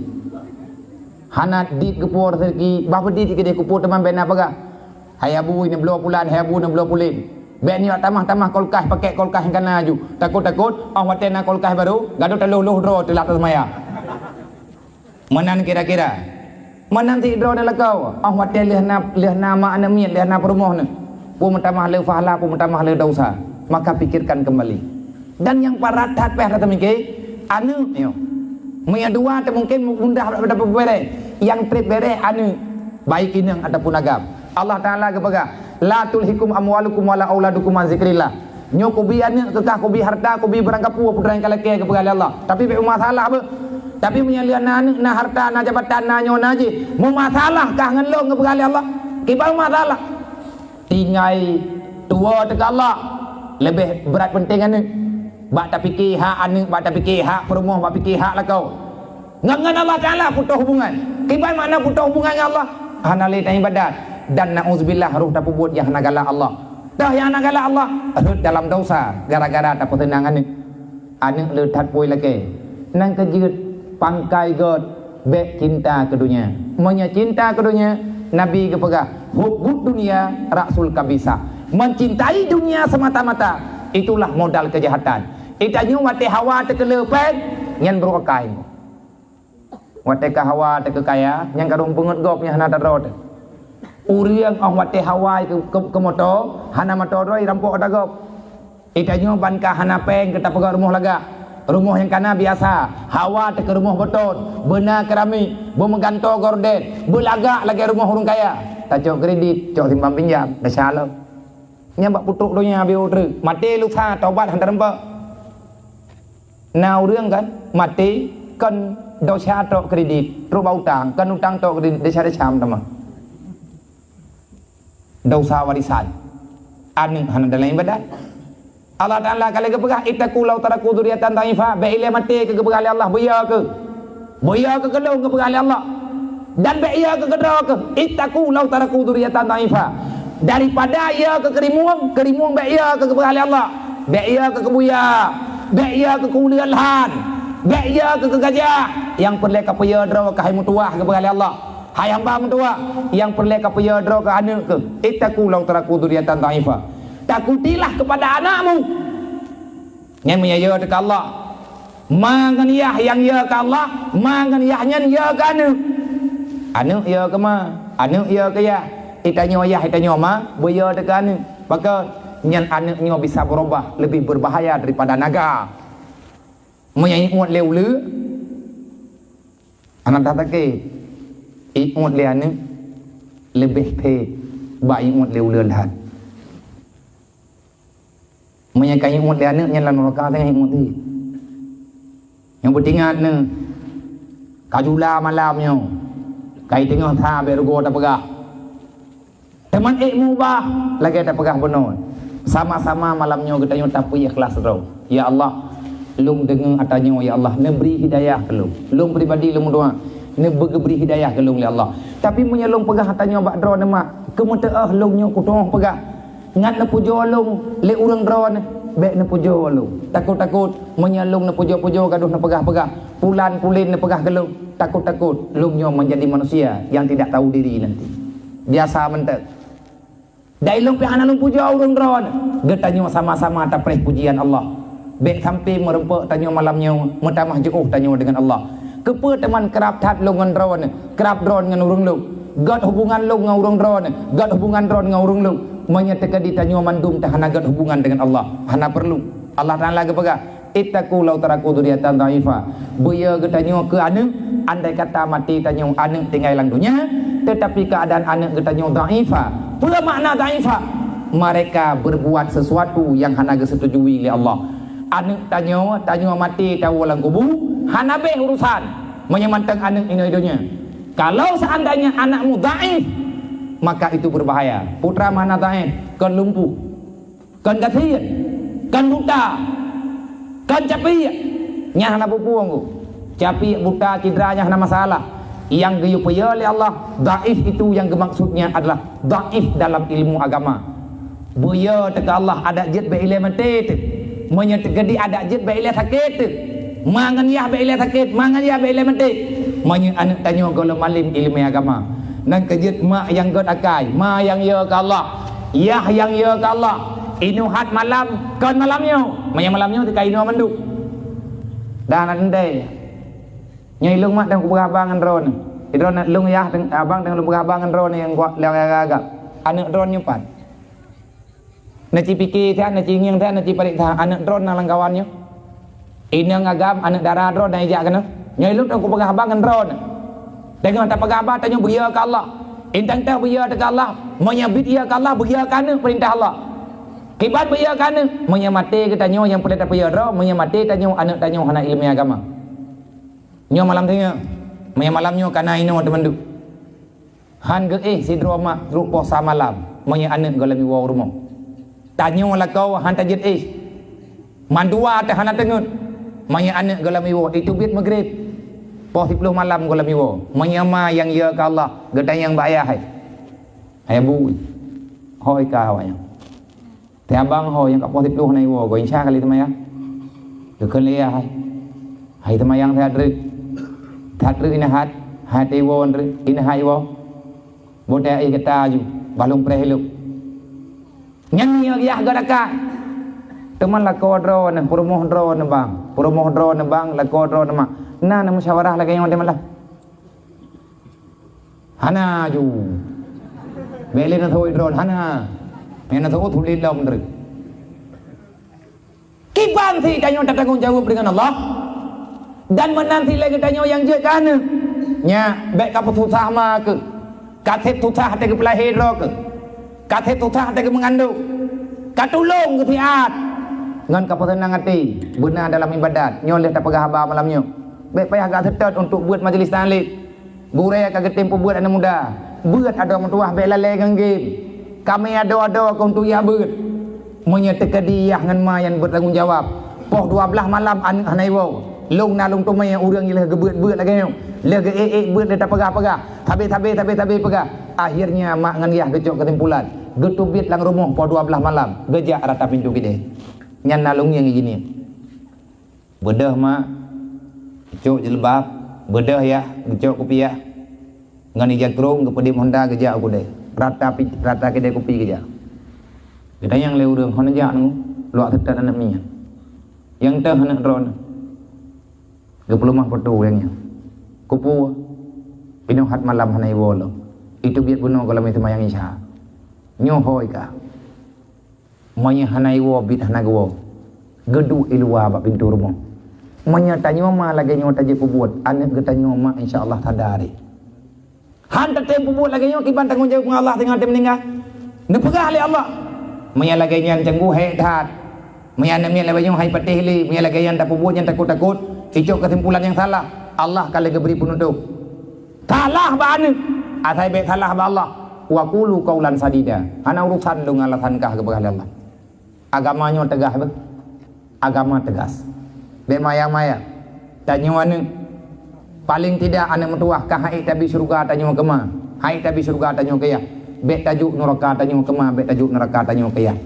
Hana dit geupuwoe raseuki, bah beudit keudeh kupuwoe teuma ben na peugah. Hai Abu, neubloe pulan, hai Abu, neubloe pulen. Bék nyoe tamah-tamah kulkas, pakèk kulkas nyang kana aju. Takot-takot, 'oh watèe na kulkas barô, gadôh taloh-loh droe teulat teuseumayang. Meunan kira-kira. Meunan cit droeneuh lakoe, 'oh watèe lheueh na, lheueh na ma aneuk miet, lheueh na peurumoh neuh. Peue meutamah le pahala, peue meutamah le desya. Maka pikirkan kembali. Dan nyang parat that payah tatamike, aneuk nyoe. Meunyo dua teuh mungken mudah dapeubeureh. Nyang treb beureh aneuk, baik inong ataupun agam. Allah Taala geupeugah, "La tulhikum amwalukum wala auladukum an zikrillah." Nyoe kubi aneuk keu kah, kubi harta, kubi barang kapue peue nyang ka lakèe geupeugah lé Allah. Tapi bék meumasalah beuh. Tapi meunyo lheueh na aneuk, na harta, na jabatan, na nyoe, na jih, meumasalah kah ngon lôn geupeugah lé Allah. Kiban meumasalah. Tinggai tuwoe teuka Allah, leubeh brat peunteng aneuk. Bak tapike hak aneuk, bak tapike hak peurumoh, bak pike hak lakoe. Ngon, ngon Allah Taala putôh hubungan. Kiban makna putôh hubungan ngon Allah? Hana lé taibadat. Dan na'udzubillah, roh tapeubuet nyang hana galak Allah. Dah nyang hana galak Allah, rhot dalam desya gara-gara tapeuseunang aneuk. Aneuk le that pui lakèe. Nyang keujeuet pangkai gèt, bék cinta keu donya. Meunyo cinta keu donya, Nabi geupeugah, "Hubbud dunya ra'sul khabithah." Mencintai dunia semata-mata, itulah modal kejahatan. Geutanyoe watèe hawa teukeuleu péng, nyan brôk akai. Watèe ka hawa teukeukaya, nyang ka rhom peungeut gob nyang hana tadroe teuh. Ureueng 'oh watèe hawa keu, keu, keu moto, hana moto droe, rampok ata gob. Geutanyoe ban ka hana péng keu tapeugöt rumoh lagak. Rumoh nyang kana biasa, hawa teuh keu rumoh beutôn, beuna keramik, beumeugantoe gorden, beulagak lagèe rumoh ureueng kaya. Tacok kredit, cok simpan pinjam, desya lom. Nyan bak putôk donya biôh treuk. Maté lusa, tobat hana teureumpa. Na ureueng kan, maté kon desya tok kredit, trok bak utang, kon utang tok kredit, desya-desya meutamah. Desya warisan. Aneuk hana dalam ibadat. Allah Taala ka lheueh geupeugah, "Ittaqu law taraku dzurriyyatan dha'ifah." Bék ilèe maté keu geupeugah lé Allah, beuyo keu. Beuyo keu keu lôn geupeugah lé Allah. Dan bék yo keu keudroe keuh. "Ittaqu law taraku dzurriyyatan dha'ifah." Daripada yo keu keurimueng, keurimueng bék yo keu geupeugah lé Allah. Bék yo keu keubuya, bék yo keu keuuleuen lhan, bék yo keu keugajah. Nyang peureulèe kapeuyo droe keuh hai meutuwah geupeugah lé Allah. Hai hamba meutuwah, nyang peureulèe kapeuyo droe keuh aneuk keuh. "Ittaqu law taraku dzurriyyatan dha'ifah." Takutilah kepada anakmu. Nyan meunyo yo teuka Allah. Ma ngon yah nyang yo keu Allah, ma ngon yah nyan yo keu aneuk. Aneuk yo keu ma, aneuk yo keu yah. Geutanyoe yah, geutanyoe ma, beuyo teuka aneuk. Maka nyan aneuk nyoe bisa beurubah, leubeh beubahaya daripada naga. Meunyo iôt lé uleue, hana that sakét. Iôt lé aneuk leubeh phét bak iôt lé uleue lhan. Meunyo ka iôt lé aneuk nyan lam nuraka, ka iôt lé. Nyang beutingat neuh, ka jula malam nyoe, ka teungoh that bék rugoe tapeugah. Teuma ék mubah lagèe tapeugah bunoe. Sama-sama malam nyoe geutanyoe tapeuikhlas droe. Ya Allah, lôn deungoe ata nyoe, ya Allah, neubri hidayah keu lôn. Lôn pribadi lôn meudoa, neubri hidayah keu lôn, ya Allah. Tapi meunyo lôn peugah ata nyoe bak droeneuh mak, keumeuteuoh lôn nyoe kutoh peugah. Ngat neupujoe lôn lé ureueng droeneuh, bék neupujoe lôn. Takot-takot, meunyo lôn neupujoe-pujoe gadôh neupeugah-peugah, pulan-pulen neupeugah keu lôn, takot-takot lôn nyoe meunjadi manusia nyang tidak tahu diri nanti. Biasa mantong. Dan ilôn pih hana lôn pujoe ureuëng droeneuh. Geutanyoe sama-sama tapreh pujian Allah. Bék sampai meurumpok tanyoe malam nyoe, meutamah jiôh tanyoe deungon Allah. Keupeue teuma krab that lôn ngon droeneuh, krab droeneuh ngon ureuëng lôn? Gét hubungan lôn ngon ureuëng droeneuh, gét hubungan droeneuh ngon ureuëng lôn. Meunyoe teukeudi tanyoe mandum ta hana gét hubungan deungon Allah, hana peurlu. Allah Taala geupeugah, "Ittaqu law taraku dzurriyyatan dha'ifa." Beuyo geutanyoe keu aneuëk, andai kata maté tanyoe aneuëk tinggai lam donya, teutapi keuadaan aneuëk geutanyoe dha'ifa. Peue makna dha'ifa? Mereka berbuat sesuatu yang hana geusetujui lé Allah. Aneuëk tanyoe, tanyoe maté tawoe lam kubu, hana béh urusan. Meunyoe mantong aneuëk inoe donya. Kalau seandainya anakmu dhaif, maka itu berbahaya. Putra mana dhaif? Kon lumpuh. Kon gasien, kon buta, kon capiek, nyan hana peue-peue. Capiek, buta, cidra nyan hana masalah. Nyang geuyue peue lé Allah, dhaif itu yang geumaksudnya adalah dhaif dalam ilmu agama. Beuyo teuka Allah adak jeuet bék ilée maté teuh. Meunyoe teukeudi adak jeuet bék ilée sakét teuh. Ma ngon yah bék ilée sakét, ma ngon yah bék ilée maté. Meunyoe aneuëk tanyoe gohlom alim ileumé agama, nang keu jeuet mak nyang gét akai, ma nyang yö keu Allah, yah nyang yö keu Allah, inoe hat malam kon malam nyoe, meunyoe malam nyoe teuka inoe mandum. Dan andai nyoe ilôn mak dan kupeugah haba ngon droeneuh, droeneuh lôn yah abang dan lôn peugah haba ngon droeneuh nyang gét lé agak-agak. Aneuëk droeneuh nyoe pat. Neuci pike that, neuci ngieng that, neuci parit that, aneuëk droeneuh na lam kawan nyoe. Inong agam, aneuëk dara droeneuh na ijak keunoe. Nyoe ilôn teuk kupeugah haba ngon droeneuh. Teungoh tapeugah haba tanyoe beuyo keu Allah. Intang teuh beuyo teuh keu Allah. Meunyoe bit yo keu Allah, beuyo keu aneuëk peurintah Allah. Kiban beuyo keu aneuëk, meunyoe maté geutanyoe nyang peureulée tapeuyo droe, meunyoe maté tanyoe aneuëk tanyoe hana ileumé agama. Nyoe malam teungoh, meunyoe malam nyoe kana inoe teumandum. Han geuéh sidroe mak trok poh sa malam, meunyoe aneuëk gohlom iwoe u rumoh. Tanyoe lakoe han tajeuet éh. Mandua teuh hana teungeut, meunyoe aneuëk gohlom iwoe, itu biet meugreb. Poh siploh malam gohlom iwoe. Meunyoe ma nyang yö keu Allah, geutanyong bak ayah hai. Hai bu, hôi ka awaknyan. Teuh abang ho nyang ka poh siploh na iwoe, goe insya kali teumayang. Geukheun lé yah hai. Hai teumayang that treuk. That treuk inah hat, hai teuiwoe treuk, inah hat iwoe. Boh teuh éh gata aju, bah lôn preh ilok. Nyan nyoe yah geudakat. Teuma lakoe droeneuh, peurumoh droeneuh bang, peurumoh droeneuh bang, lakoe droeneuh mak. Na neumusyawarah lagée nyoe teumalah. Hana aju. Bék lé neutho droe, hana. Nyang neutho tuléh lom treuk. Kiban si tanyoe tatanggong jaweueb deungon Allah. Dan meunan si lé geutanyoe nyang jeuet keu aneuëk. Nyak, bék ka peususah ma keuh. Ka seb susah teuh geupeulahé droe keuh. Ka seb susah teuh geumeungandong. Ka tulông geusiat. Ngon ka peuseunang até. Beuna dalam iébadat. Nyoe lheueh tapeugah haba malam nyoe. Bék payah gak seutôt untuk buet majelis taklim. Gurée ka geutem peubeuet aneuëk muda. Beuet adoe meutuwah bék lalée ngon game. Kamé adoe-adoe keu untuk jak beuet. Meunyoe teukeudi yah ngon ma nyang beutanggong jawab, poh dua blaih malam aneuëk hana iwoe. Lôn na lôn teumé ureuëng nyang lheueh geubeuet-beuet lagée nyoe. Lheueh geuék-ék beuet lé tapeugah-peugah. Sabe-sabe, sabe-sabe peugah. Akhirnya mak ngon yah geucok keusimpulan. Geuteubiet lam rumoh poh dua blaih malam. Geujak rata pintoe keudée. Nyan na lôn ngieng jih nyoe. Beudôh mak, geucok jilbab, beudôh yah, geucok kupiah. Ngon ija krông geupeudeb honda geujak u keudée. Rata pi-, rata keudée kupi geujak. Geutanyong lé ureuëng, "Hana jak nyoe?" Luwak teutat aneuëk miet nyan. Nyang teuh aneuëk droeneuh. Geupeuleumah peutu nyang nyan. Kupu, inoe hat malam hana iwoe lom. Itu biet bunoe gohlom teumayang isya. Nyoe hôi ka. Meunyoe hana iwoe, biet hana geuwoe, geuduek i luwa bak pintoe rumoh. Meunyoe tanyoe ma lagée nyoe tajeuet peubuet, aneuëk geutanyoe ma insya Allah sadari. Han tatem peubuet lagée nyoe kiban tanggong jaweueb ngon Allah teungoh teumeuninggai. Neupeugah lé Allah, "Meunyoe lagée nyan canggu hék that." Meunyoe aneuëk miet lagée nyoe hai patéh lé, meunyoe lagée nyan tapeubuet nyang takot-takot, icok keusimpulan nyang salah, Allah ka lheueh geubri peunutôh. Salah bak aneuëk, asai bék salah bak Allah. Wa qulu qaulan sadida. Hana urusan lôn ngon alasan kah geupeugah lé Allah. Agama nyoe teugah beh. Agama teugas. Bék mayang-mayang. Tanyoe aneuëk, paléng tidak aneuëk meutuwah ka haiek tabi syeuruga tanyoe keuma. Haiek tabi syeuruga tanyoe keu yah. Bék tajuk nuraka tanyoe keuma, bék tajuk nuraka tanyoe keu yah.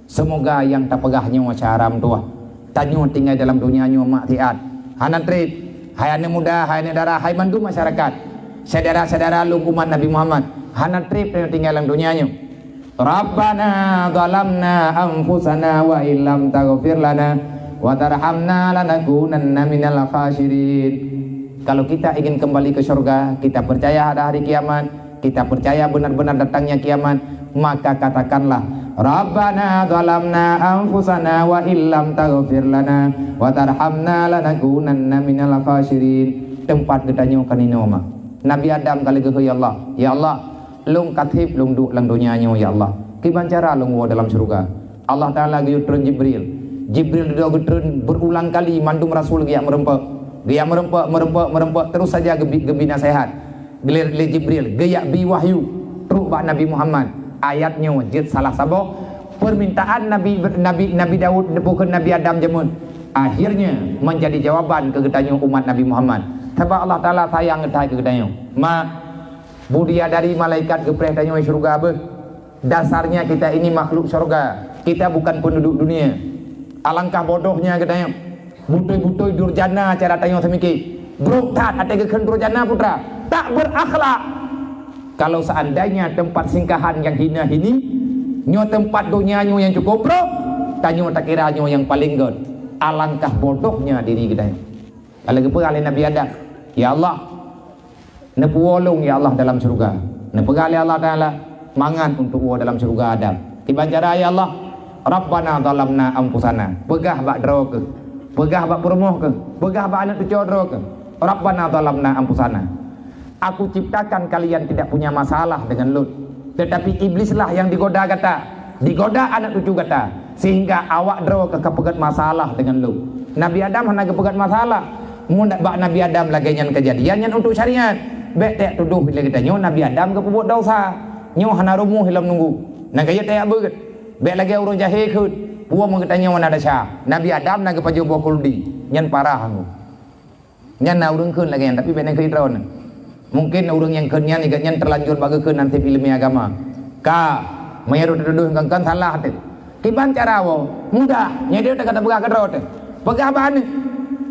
Seumoga nyang tapeugah nyoe syedara meutuwah. Tanyoe tinggai dalam donya nyoe maksiat. Hana treb. Hai aneuëk muda, hai aneuëk dara, hai mandum masyarakat. Syedara-syedara lôn umat Nabi Muhammad. Hana treb tanyoe tinggai lam donya nyoe. Rabbana zalamna anfusana wa illam taghfir lana wa tarhamna lanakunanna minal khasirin. Kalau kita ingin kembali ke surga, kita percaya ada hari kiamat, kita percaya benar-benar datangnya kiamat, maka katakanlah, Rabbana zalamna anfusana wa illam taghfir lana wa tarhamna lanakunanna minal khasirin. Teumpat geutanyoe ka ninoe ma. Nabi Adam ka lagée, "Ya Allah, ya Allah, lôn ka treb lôn duek lam donya nyoe, ya Allah. Kiban cara lôn woe dalam syeuruga?" Allah Taala geuyue treun Jibril. Jibril dudoe geutreun berulang kali, mandum rasul geujak meurumpok. Geujak meurumpok, meurumpok, meurumpok, terus saja geubi, geubi naseuhat lé, lé Jibril, geujak bi wahyu trok bak Nabi Muhammad. Ayat nyoe jeuet salah saboh permintaan Nabi, Nabi, Nabi Daud bukon Nabi Adam jameun. Akhirnya menjadi jawaban keu geutanyoe umat Nabi Muhammad. Sabab Allah Taala sayang geutai keu geutanyoe. Ma, bidadari malaikat geupreh tanyoe syeuruga beuh. Dasarnya kita ini makhluk syurga. Kita bukan penduduk dunia. Alangkah bodohnya geutanyoe. Beutôi-beutôi durjana cara tanyoe seumike. Brok that até geukheun durjana putra. Tak berakhlak. Kalau seandainya tempat singkahan yang hina ini, nyoe tempat donya nyoe yang cukup brok, tanyoe takira nyoe yang paling göt. Alangkah bodohnya diri geutanyoe. Kalau geupeugah lé Nabi Adam, "Ya Allah, neupuwoe lôn, ya Allah, dalam syeuruga." Neupeugah lé Allah Taala, "Mangat untuk woe dalam syeuruga Adam." Kiban cara, "Ya Allah, Rabbana zalamna anfusana." Peugah bak droe keuh. Peugah bak peurumoh keuh. Peugah bak aneuk cucoe droe keuh. "Rabbana zalamna anfusana." Aku ciptakan kalian tidak punya masalah dengan lôn. Tetapi iblislah yang digoda gata, digoda anak cucu gata, sehingga awak droe ka peugét masalah dengan lôn. Nabi Adam hana geupeugét masalah. Mun bak Nabi Adam lagée nyan keujadian, nyan untuk syariat. Bék teutudoh lé geutanyoe Nabi Adam geupeubuet desya. Nyoe hana rumoh lom nunggu. Nyang ka jeuet tajak beuet. Bék lagée ureuëng jahé kheun. Puwoe meugeutanyoe na desya. Nabi Adam na geupajoh boh khuldi. Nyan parah anggô. Nyan na ureuëng kheun lagée nyan, tapi bék na kheun droeneuh. Mungkin ureuëng nyang kheun nyan, igat nyan terlanjur bak geukheun nan tieb ileumé agama. Ka, meunyoe teutudoh ngon kheun salah teuh. Kiban cara woe? Mudah, nyoe deuh ka tapeugah keudroe teuh. Peugah bak aneuk.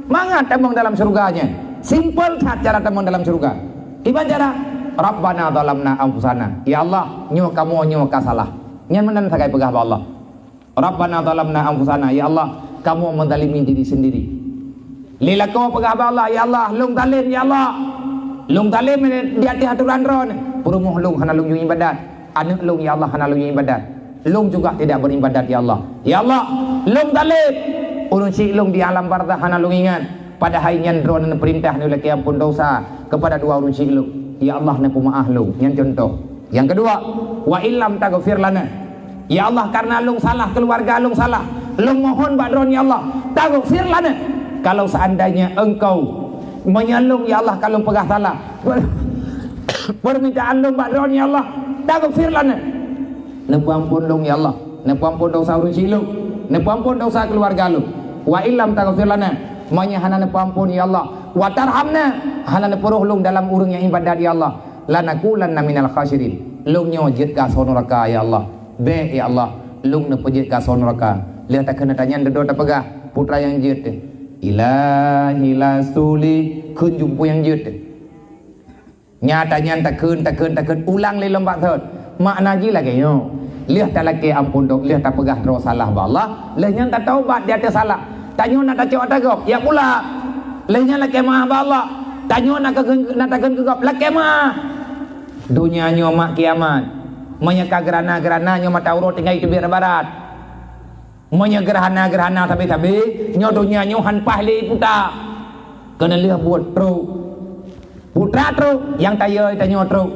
Mangat tamong dalam syeuruga nyan. Simpel that cara tamong dalam syeuruga. Kiban cara? Rabbana zalamna anfusana. Ya Allah, nyoe kamoe nyoe ka salah. Nyan meunan sagai peugah bak Allah. Rabbana zalamna anfusana, ya Allah, kamoe menzalimi diri sendiri. Lé lakoe peugah bak Allah, ya Allah, lôn zalem, ya Allah. Lôn zalem di ateueh atoran Droeneuh. Peurumoh lôn hana lôn yue ibadat. Aneuk lôn, ya Allah, hana lôn yue ibadat. Lôn juga tidak beribadat, ya Allah. Ya Allah, lôn zalem. Ureuëng syik lôn di alam barzakh hana lôn ingat. Padahai nyan Droeneuh neupeurintah neulakée amphon desya keupada dua ureuëng syik lôn. Ya Allah, neupeumaáh lôn. Nyan cuntoh. Nyang keudua, wa illam taghfir lana. Ya Allah, karena lôn salah, keuluwarga lôn salah. Lôn mohon bak Droeneuh, ya Allah, taghfir lana. Kalau seandainya Engkau meunyoe lôn, ya Allah, ka lôn peugah salah, permintaan lôn bak Droeneuh, ya Allah, taghfir lana. Neupeuamphon lôn, ya Allah. Neupeuamphon desya ureuëng syik lôn. Neupeuamphon desya keuluwarga lôn. Wa illam taghfir lana. Meunyoe hana neupeuamphon, ya Allah. Wa tarhamna. Hana neupeurôh lôn dalam ureuëng nyang ibadat, ya Allah. Lanakunanna minal khasirin. Lôn nyoe jeuet keu asoe nuraka, ya Allah. Bék, ya Allah, lôn neupeujeuet keu asoe nuraka. Lheueh takheun ata nyan dudoe tapeugah, putra nyang jeuet teuh. Ilahi lastuli, kheun jumpu nyang jeuet teuh. Nyata nyan takheun, takheun, takheun, ulang lé lom bak thon. Makna jih lagée nyoe. Lheueh talakée amphon dosa, lheueh tapeugah droe salah bak Allah, lheueh nyan tataubat di ateueh salah. Tanyoe na tacok ata gob, ya pula. Lheueh nyan lakée meuáh bak Allah. Tanyoe na takheun, na takheun keu gob, lakée meuáh. Donya nyoe mak kiamat. Meunyoe ka geurana-geurana nyoe mata uroe tinggai teubiet barat. Meunyoe geurhana-geurhana sabe-sabe, nyoe donya nyoe han paih lé puta. Keuneulheueh buet trok. Putra trok, nyang tayue tanyoe trok.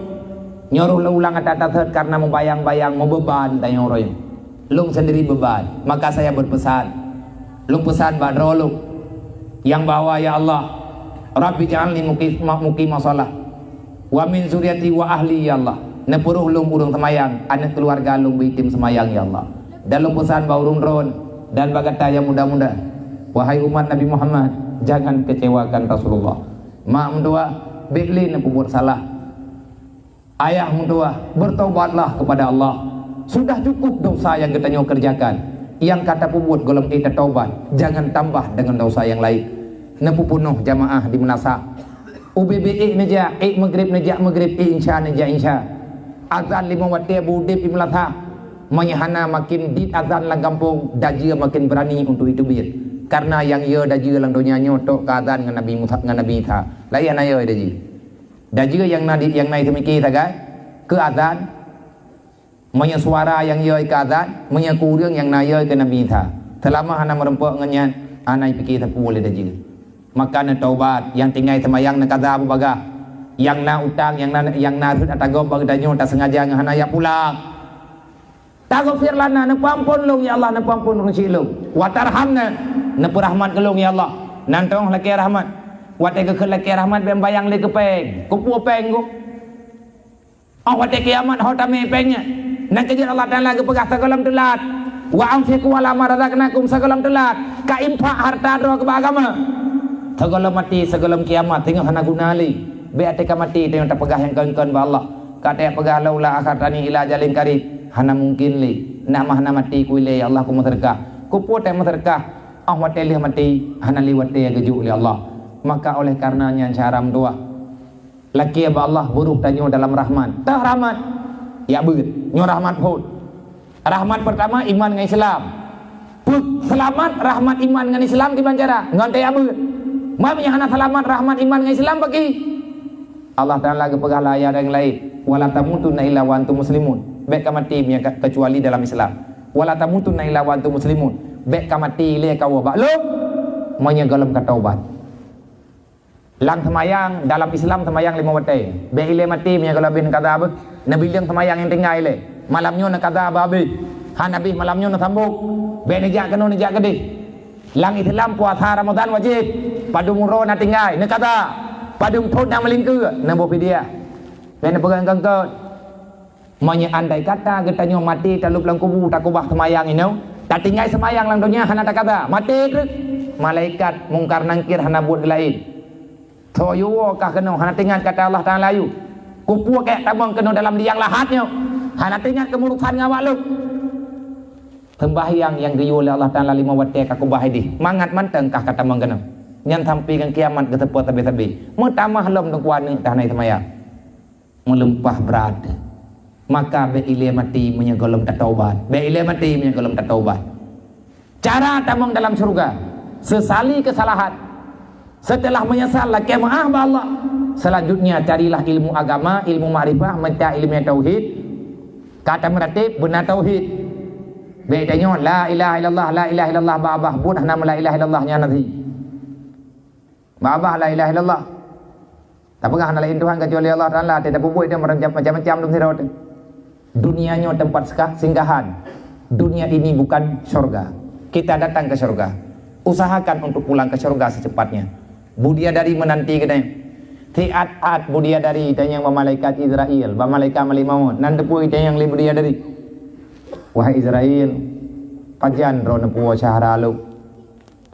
Nyoe roh lôn ulang ata-ata thot karena meubayang-bayang, meubeuban tanyoe roh nyoe. Lôn sendiri beuban, maka saya berpesan. Lôn peusan bak droe lôn nyang bahwa, ya Allah, Rabbi ja'alni muqi-, ma-, muqima shalah. Wa min zuriati wa ahli, ya Allah. Neupeurôh lôn ureuëng seumayang, aneuk keuluwarga lôn beuitem seumayang, ya Allah. Dan lôn peusan bak ureuëng droen dan bak gata nyang muda-muda, wahai umat Nabi Muhammad, jangan kecewakan Rasulullah. Mak meutuah, bék lé neupeubuet salah. Ayah meutuah, bertobatlah kepada Allah. Sudah cukup dosa nyang geutanyoe kerjakan. Nyang ka tapeubuet gohlom ék tatobat, jangan tambah dengan dosa nyang laén. Neupeupunoh jamaah di meunasah. Ubé-bé ék neujak, ék meugrib neujak meugrib, ék insya neujak insya. Azan limong watée beudeb di meunasah. Meunyoe hana makin dit azan lam gampông, dajeu makin beurani untuk jiteubiet. Kareuna nyang yö dajeu lam donya nyoe tok ka azan ngon Nabi Musa, ngon Nabi Isa. Laén hana yö dajeu. Dajeu nyang na di, nyang na jiteumiki sagai keu azan. Meunyoe suara nyang yö keu azan, meunyoe keu ureuëng nyang na yö keu Nabi Isa. Seulama hana meurumpok ngon nyan, hana jipike sapeue lé dajeu. Maka neutaubat, nyang tinggai seumayang neukaza beubagaih. Nyang na utang, nyang na, nyang na rhot ata gob bak geutanyoe taseungaja ngon hana jak pulang. Taghfir lana, neupeuamphon lôn ya Allah, neupeuamphon ureuëng syik lôn. Wa tarhamna, neupeurahmat keu lôn ya Allah. Nan teuh lakée rahmat. Watée geukheun lakée rahmat bék bayang lé keu péng. Keupeue péng geuh? Óh watée kiamat ho tamé péng nyan. Nyan keuh jeuet Allah Taala geupeugah sigohlom teulat. Wa anfiqu ala ma razaqnakum sigohlom teulat. Ka infak hareuta droe keu bak agama. Sigohlom maté, sigohlom kiamat, teungoh hana guna lé. Bék até ka maté, teungoh tapeugah nyang kon-kon bak Allah. Ka até peugah, "Laula akhartani ila ajalin qarib." Hana mungken lé. Nak mah hana maté kuilée, ya Allah, kumeuseudeukah. Keupeue teumeuseudeukah? Óh watée lheueh maté, hana lé watée geujok lé Allah. Maka oleh kareuna nyan syedara meutuwah. Lakée bak Allah beuroh tanyoe dalam rahmat. Teuh rahmat. Ya beuet. Nyoe rahmat phon. Rahmat peurtama iman ngon Islam. Peuseulamat rahmat iman ngon Islam kiban cara? Ngon teuh ya beuet. Meunyoe hana seulamat rahmat iman ngon Islam bagi. Allah Taala geupeugah lam ayat nyang laén, "Wala tamutunna illa wa antum muslimun." Bék ka maté meunyoe ka, keucuali dalam Islam. "Wala tamutunna illa wa antum muslimun." Bék ka maté ilée kawoe bak lôn meunyoe gohlom ka taubat. Lam seumayang, dalam Islam seumayang limong watée. Bék ilée maté meunyoe gohlom habéh neukaza beuh. Neubileung seumayang nyang tinggai ilée. Malam nyoe neukaza beuh habéh. Hana habéh malam nyoe neusambong. Bék neujak keunoe neujak keudeh. Lam Islam puasa Ramadan wajéb. Padum uroe na tinggai, neukaza. Padum thon na meulingkeue, neuboh fidyah. Bék neupeugah keu-keu. Meunyoe andai kata geutanyoe maté talôb lam kubu, takubah seumayang inoe, tatinggai seumayang lam donya hana takaza, maté treuk, malaikat Mungkar Nangkir hana buet geulaén. Soe yue woe kah keunoe hana teuingat kata Allah Taala yue. Keupeue kajak tamong keunoe dalam liang lahat nyoe, hana teuingat keumurusan ngon awak lôn. Seumbahyang nyang geuyue lé Allah Taala limong watée ka kubah ideh, mangat mantong kah ka tamong keunoe. Nyan sampoe ngon kiamat geuseupôt sabe-sabe. Meutamah lom teungku aneuk teuh hana seumayang. Meulimpah brat. Maka bék ilée maté meunyoe gohlom tataubat. Bék ilée maté meunyoe gohlom tataubat. Cara tamong dalam syeuruga, sesali keusalahan. Seuteulah meunyeusal, lakée meuáh bak Allah. Seulanjutnya, carilah ilmu agama, ilmu makrifah, meuta ilmu tauhid. Ka tameuratéb beuna tauhid. Bék tanyoe, "La ilaha illallah, la ilaha illallah," babah buet hana meulah ilaha illallah nyan nabi. Babah la ilaha illallah. Tapeugah hana laén Tuhan keucuali Allah Taala, até tapeubuet dia macam-macam dum sidroe teuh. Dunia nyoe tempat seka-, singgahan. Dunia ini bukan syurga. Kita datang ke syurga. Usahakan untuk pulang ke syurga secepatnya. Budia dari menanti geutanyoe. Siat-at budia dari tanyong bak malaikat Israel, bak malaikat malik maut. Nan teupeu tanyong lé budia dari. Wahai Israel, pajan droe neupuwoe syedara lôn?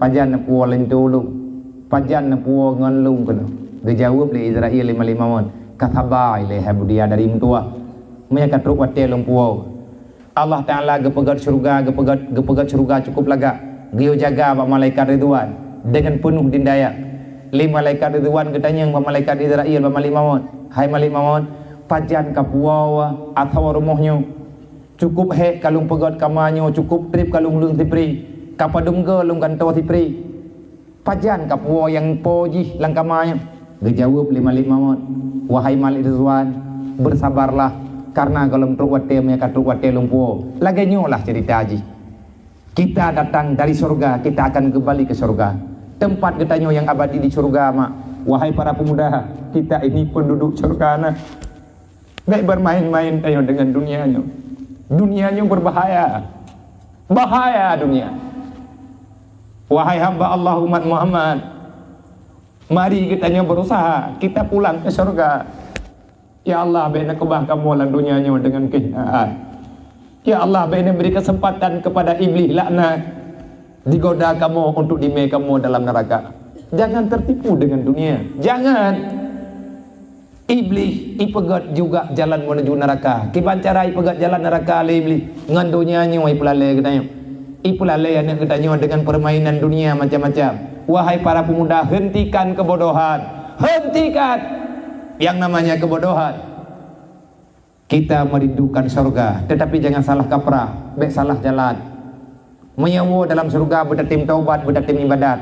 Pajan neupuwoe linto lôn? Pajan neupuwoe ngon lôn keunoe? Geujaweueb lé Israel lé malik maut, "Ka saba ilée hai budia dari meutuwah." Meunyoe ka trok watée lôn puwoe. Allah Taala geupeugét syeuruga, geupeugét, geupeugét syeuruga cukup lagak. Geuyue jaga bak malaikat Ridwan deungon peunoh dindaya. Lé malaikat Ridwan geutanyong bak malaikat Israel, bak malik maut, "Hai malik maut, pajan ka puwoe asoe rumoh nyoe? Cukup hék ka lôn peugét kama nyoe, cukup treb ka lôn leueng sipreh, ka padum goe lôn gantoe sipreh. Pajan ka puwoe nyang po jih lam kama nyoe?" Geujaweueb lé malik maut, "Wahai malik Ridwan, beusabarlah, kareuna gohlom trok watée meunyoe ka trok watée lôn puwoe." Lagée nyoe lah ceurita jih. Kita datang dari syeuruga, kita akan keumbali keu syeuruga. Teumpat geutanyoe nyang abadi di syeuruga, mak. Wahai para peumuda, kita ini penduduk syeuruga na. Bék bermain-main tanyoe deungon dunia nyoe. Dunia nyoe berbahaya. Bahaya dunia. Wahai hamba Allah umat Muhammad, mari geutanyoe berusaha kita pulang ke syurga. Ya Allah, bék neukeubah kamoe lam dunia nyoe deungon keuhinaan. Ya Allah, bék neubri keuseumpatan keupada Iblih laknat jigoda kamoe untuk jimé kamoe dalam neuraka. Jangan tertipu dengan dunia. Jangan. Iblih ipeugét juga jalan menuju neuraka. Kiban cara ipeugét jalan neuraka lé Iblih? Ngon donya nyoe ipeulalée geutanyoe. Ipeulalée aneuëk geutanyoe deungon peurmainan dunia macam-macam. Wahai para peumuda, hentikan keubodohan. Hentikan yang namanya keubodohan. Kita merindukan syurga, tetapi jangan salah kaprah, bék salah jalan. Meunyoe dalam syurga beutatem taubat, beutatem ibadat,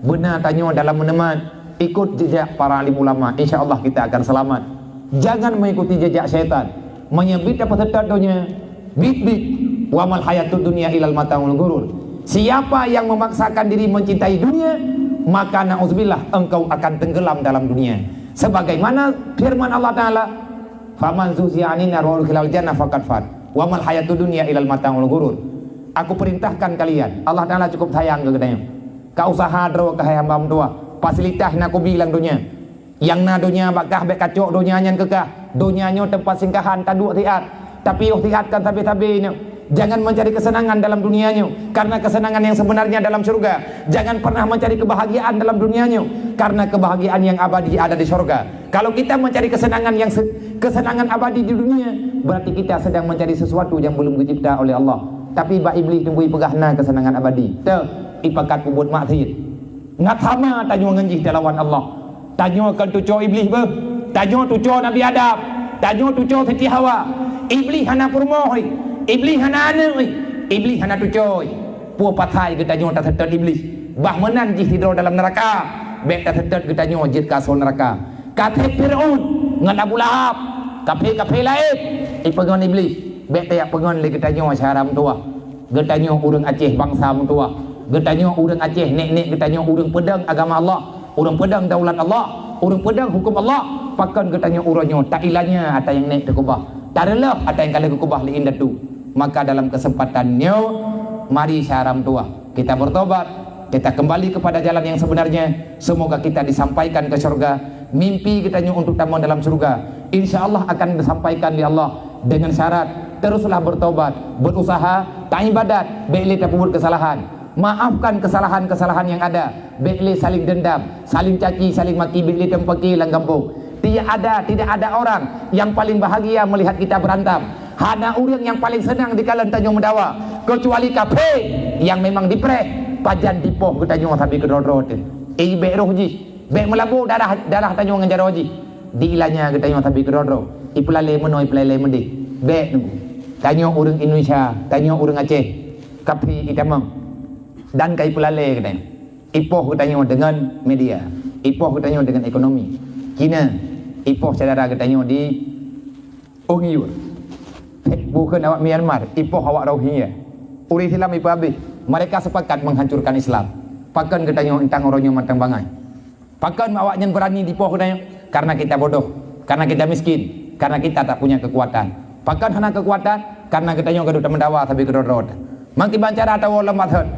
beuna tanyoe dalam meuneumat, ikut jejak para alim ulama, insya Allah kita akan selamat. Jangan mengikuti jejak syaitan. Meunyoe bit tapeuseutôt donya, bit-bit, wa mal hayatud dunya ilal mataul ghurur. Siapa yang memaksakan diri mencintai dunia, maka na'udzubillah, engkau akan tenggelam dalam dunia. Sebagaimana firman Allah Ta'ala, "Faman zuhziha 'anin nar wa udkhilal jannah faqad faz. Wa mal hayatud dunya ilal mataul ghurur." Aku perintahkan kalian, Allah Ta'ala cukup sayang keu geutanyoe. Ka usaha droe keuhai hamba meutuwah, fasilitas na kubi lam donya. Nyang na donya bak kah bék kacok donya nyan keu kah. Donya nyoe teumpat singkahan, taduek siat. Tapi 'oh siat kan sabe-sabe nyoe. Jangan mencari kesenangan dalam dunia nyoe, karena kesenangan yang sebenarnya dalam syurga. Jangan pernah mencari kebahagiaan dalam dunia nyoe, karena kebahagiaan yang abadi ada di syurga. Kalau kita mencari kesenangan yang se-, kesenangan abadi di dunia, berarti kita sedang mencari sesuatu yang belum dicipta oleh Allah. Tapi bak Iblih teungku ipeugah na kesenangan abadi. Teu, ipakat peubuet maksiat. Ngat sama tanyoe ngon jih talawan Allah. Tanyoe kon tucoe Iblih beuh. Tanyoe tucoe Nabi Adam. Tanyoe tucoe Siti Hawa. Iblih hana peurumoh, Iblih hana aneuk, Iblih hana tucoe. Peue pasai geutanyoe taseutôt Iblih? Bah meunan jih sidroe dalam neuraka, bék taseutôt geutanyoe jeuet keu asoe neuraka. Ka trép Fir'aun ngon Abu Lahab, kaphé-kaphé laén ipeungon Iblih, bék tajak peungon lé geutanyoe syedara meutuwah. Geutanyoe ureuëng Aceh bansa meutuwah. Geutanyoe ureuëng Aceh, nek-nek geutanyoe ureuëng peudong agama Allah, ureuëng peudong daulat Allah, ureuëng peudong huköm Allah. Pakon geutanyoe uroe nyoe tailanya ata nyang nek teukeubah, tareuloh ata nyang ka lheueh geukeubah lé indatu. Maka dalam kesempatan nyoe, mari syedara meutuwah, kita bertobat, kita kembali kepada jalan yang sebenarnya. Semoga kita disampaikan ke syurga. Mimpi geutanyoe untuk tamong dalam syurga, insya Allah akan disampaikan lé Allah dengan syarat teruslah bertobat, berusaha, taibadat, bék lé tapeubuet kesalahan. Maafkan kesalahan-kesalahan yang ada. Bék lé saling dendam, saling caci, saling maki, bék lé tamupaké lam gampông. Tidak ada, tidak ada orang yang paling bahagia melihat kita berantem. Hana ureuëng nyang paléng seunang dikalon tanyoe meudawa, keucuali kaphé nyang memang dipreh, pajan dipoh geutanyoe sabe keudroe-droe teuh. Ih, bék roh jih, bék meulaboh darah, darah tanyoe ngon jaroe jih. Diilanya geutanyoe sabe keudroe-droe, ipeulalé meunoe, ipeulalé meudéh. Bék teungku. Tanyoe ureuëng Indonesia, tanyoe ureuëng Aceh, kaphé itamong dan ka ipeulalé geutanyoe. Ipoh geutanyoe deungon media, ipoh geutanyoe deungon ekonomi. Cina ipoh syedara geutanyoe di Uighur. Bukan awak Myanmar, ipoh awak Rohingya. Ureuëng Islam ipeuhabéh. Mereka sepakat menghancurkan Islam. Pakon geutanyoe intang uroe nyoe mantong bangai? Pakon awaknyan berani dipoh geutanyoe? Karena kita bodoh, karena kita miskin, karena kita tak punya kekuatan. Pakon hana kekuatan? Karena geutanyoe gadoh tameudawa sabe keudroe-droe. Mangkiban cara tawoe lam mazhab.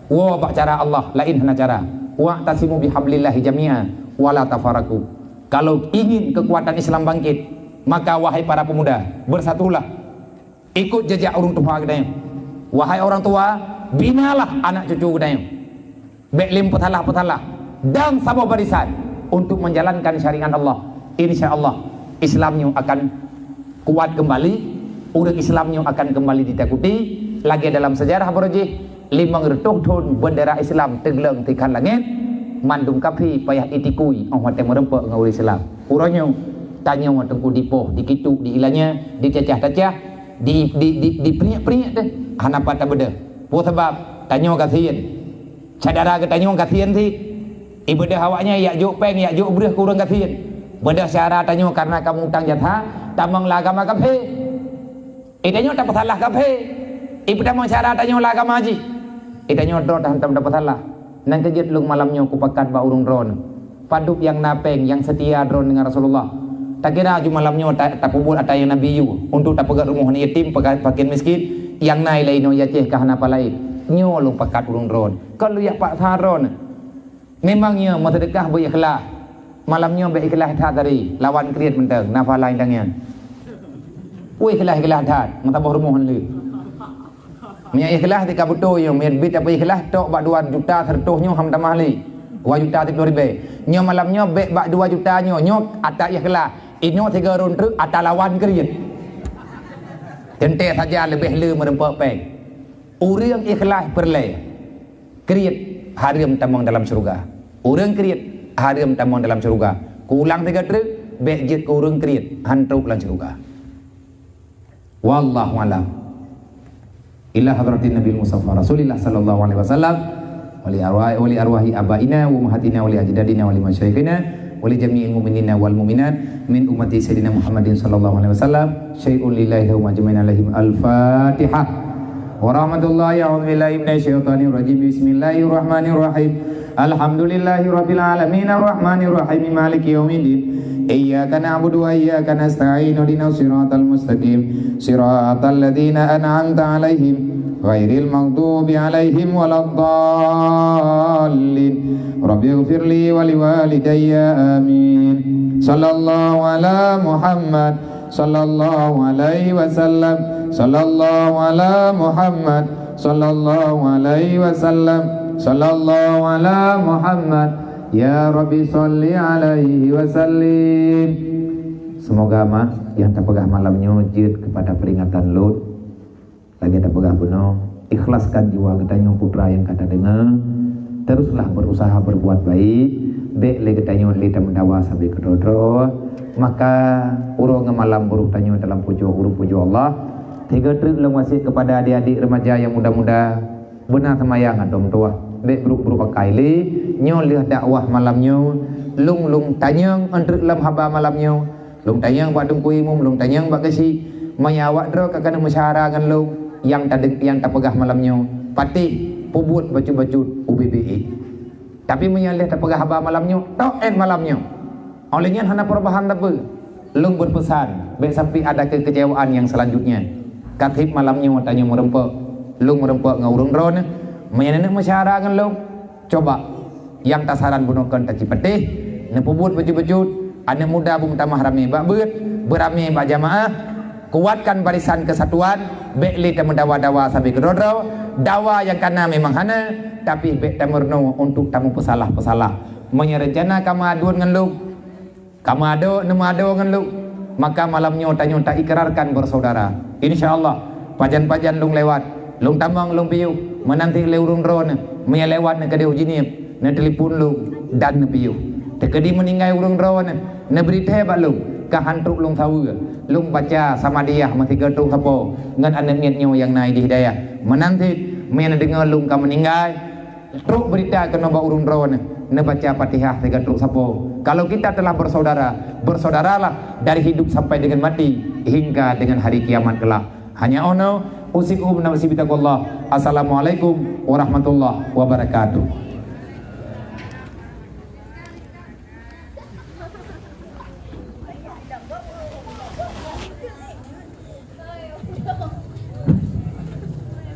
Woe bak cara Allah, laén hana cara. "Wa'tasimu bihablillahi jami'a wa la tafarraqu." Kalau ingin kekuatan Islam bangkit, maka wahai para pemuda, bersatulah. Ikut jejak ureuëng tuha geutanyoe. Wahai orang tua, binalah anak cucu geutanyoe. Bék lé peusalah-peusalah dan saboh barisan untuk menjalankan syariat Allah. Insya Allah, Islam nyoe akan kuat kembali, ureuëng Islam nyoe akan kembali ditakuti, lagée dalam sejarah barô jih, limong reutôh thon beundera Islam teugleueng tikhan langét, mandum kaphé payah itikui óh watée meureumpok ngon ureuëng Islam. Uroe nyoe, tanyoe teungku dipoh, dikituk, diilanya, dicacah-cacah, di, di, di, dipriek-priek teuh, hana pat tabeudôh. Peue sabab? Tanyoe gasien. Syedara geutanyoe gasien cit. Ibeudôh awaknyan yak jok péng, yak jok breueh keu ureuëng gasien. Beudôh syedara tanyoe kareuna ka mutang jasa, tamong lam agama kaphé. Itanyoe tapeusalah kaphé. Ipeutamong syedara tanyoe lam agama jih. Itanyoe droe tahantom tapeusalah. Nyang keujeuet lôn malam nyoe kupakat bak ureuëng droeneuh. Padub nyang na péng, nyang seutia droeneuh ngon Rasulullah. Takira ju malam nyoe ta-, tapeubuet ata nyang Nabi yue, untuk tapeugét rumoh aneuk yatim, pega-, fakir miskin, nyang na ilée inoe i Aceh ka hana pat laén. Nyoe lôn pakat ureuëng droeneuh. Kon lôn yak paksa droeneuh. Memang nyoe meuseudeukah beu ikhlas. Malam nyoe bék ikhlas that tadi, lawan kriet mantong, na pahala nyang nyan. Woi, ikhlas-ikhlas that, meusaboh rumoh lé. Meunyoe ikhlas teuka beutôi nyoe, meunyoe bit tapeuikhlas tok bak dua juta seratus nyoe ham tamah lé. Dua juta siplôh ribée. Nyoe malam nyoe bék bak dua juta nyoe, nyoe ata ikhlas. Inoe sigoe rôn treuk ata lawan kriet. Teuntée saja leubeh le meureumpok péng. Ureuëng ikhlas peureulée, kriet hareuem tamong dalam syeuruga. Ureuëng kriet hareuem tamong dalam syeuruga. Kuulang sigoe treuk, bék jeuet keu ureuëng kriet han trok lam syeuruga. Wallahu a'lam. Ila hadratin Nabil Mustafa Rasulillah sallallahu alaihi wasallam, wa li arwah, wa li arwahi abaina wa ummahatina wa li ajdadina wa li masyayikhina wa li jami'il mu'minina wal mu'minat min ummati Sayyidina Muhammadin sallallahu alaihi wasallam, syai'un lillahi lahum ajmain alaihim. Al-Fatihah. Wa rahmatullahi, a'udzu billahi minasy syaithanir rajim. Bismillahirrahmanirrahim. Alhamdulillahi rabbil alamin, arrahmanir rahim, maliki yaumiddin. Iyyaka na'budu wa iyyaka nasta'in, ihdinas siratal mustaqim, siratal ladzina an'amta 'alaihim, ghairil maghdubi 'alaihim waladdallin. Rabbighfirli wa liwalidayya, amin. Sallallahu ala Muhammad, sallallahu alaihi wasallam, sallallahu ala Muhammad, sallallahu alaihi wasallam, sallallahu ala Muhammad. Ya Rabbi, salli alaihi wasallim. Semoga mak yang tapeugah malam nyoe jeuet kepada peringatan lôn. Lagée tapeugah bunoe, ikhlaskan jiwa geutanyoe putra nyang ka tadeungoe. Teruslah berusaha berbuat baik, bék lé geutanyoe lé tameudawa sabe keudroe-droe. Maka uroe ngon malam beuruh tanyoe dalam pujoe ureuëng pujoe Allah. Tiga treuk lôn wasiet kepada adik-adik remaja yang muda-muda, beuna seumayang atau meutuwah, bék bruk-bruk akai lé. Nyoe lheueh dakwah malam nyoe, lôn-lôn tanyong eunteuk lom haba malam nyoe. Lôn tanyong bak Teungku Imum, lôn tanyong bak geusyik, meunyoe awak droe ka keuneuk meusyara ngon lôn nyang tadeng-, nyang tapeugah malam nyoe, patéh peubuet bacut-bacut ubé-bé ék. Tapi meunyoe lheueh tapeugah haba malam nyoe, toh 'et malam nyoe. Óh lheueh nyan hana perubahan sapeue. Lôn beupeusan, bék sampai ada kekecewaan nyang seulanjutnya. Ka trép malam nyoe tanyoe meurumpok, lôn meurumpok ngon ureuëng droeneuh. Meunyoe neuneuk meusyara ngon lôn, coba nyang tasaran bunoe kon tacipatéh, neupeubuet bacut-bacut, aneuëk muda beumeutamah ramé bak beuet, beuramé bak jamaah, kuatkan barisan keusatuan, bék lé tameudawa-dawa sabe keudroe-droe, dawa nyang kana memang hana, tapi bék tameurunoe untuk tameupeusalah-peusalah. Meunyoe reuncana ka meuaduen ngon lôn, ka meuado, neumeuado ngon lôn, maka malam nyoe tanyoe taikrarkan bersaudara. Insya Allah, pajan-pajan lôn lewat, lôn tamong lôn piôh, meunan cit lé ureuëng droeneuh, meunyoe lewat neukeudeh u Jeunieb, neutelepon lôn dan neupiôh. Teukeudi meuninggai ureuëng droeneuh, neubri thée bak lôn, ka han trok lôn saweue, lôn baca samadiyah meusigoe trok sapo ngon aneuëk miet nyoe nyang na idéh dayah. Meunan cit, meunyoe neudeungoe lôn ka meuninggai, trok beurita keunoe bak ureuëng droeneuh, neubaca Fatihah sigoe trok sapo. Kalau kita telah bersaudara, bersaudaralah dari hidup sampai dengan mati, hingga dengan hari kiamat kelak. Hanya ono, usikum nafsi bitaqwallah. Assalamualaikum warahmatullahi wabarakatuh.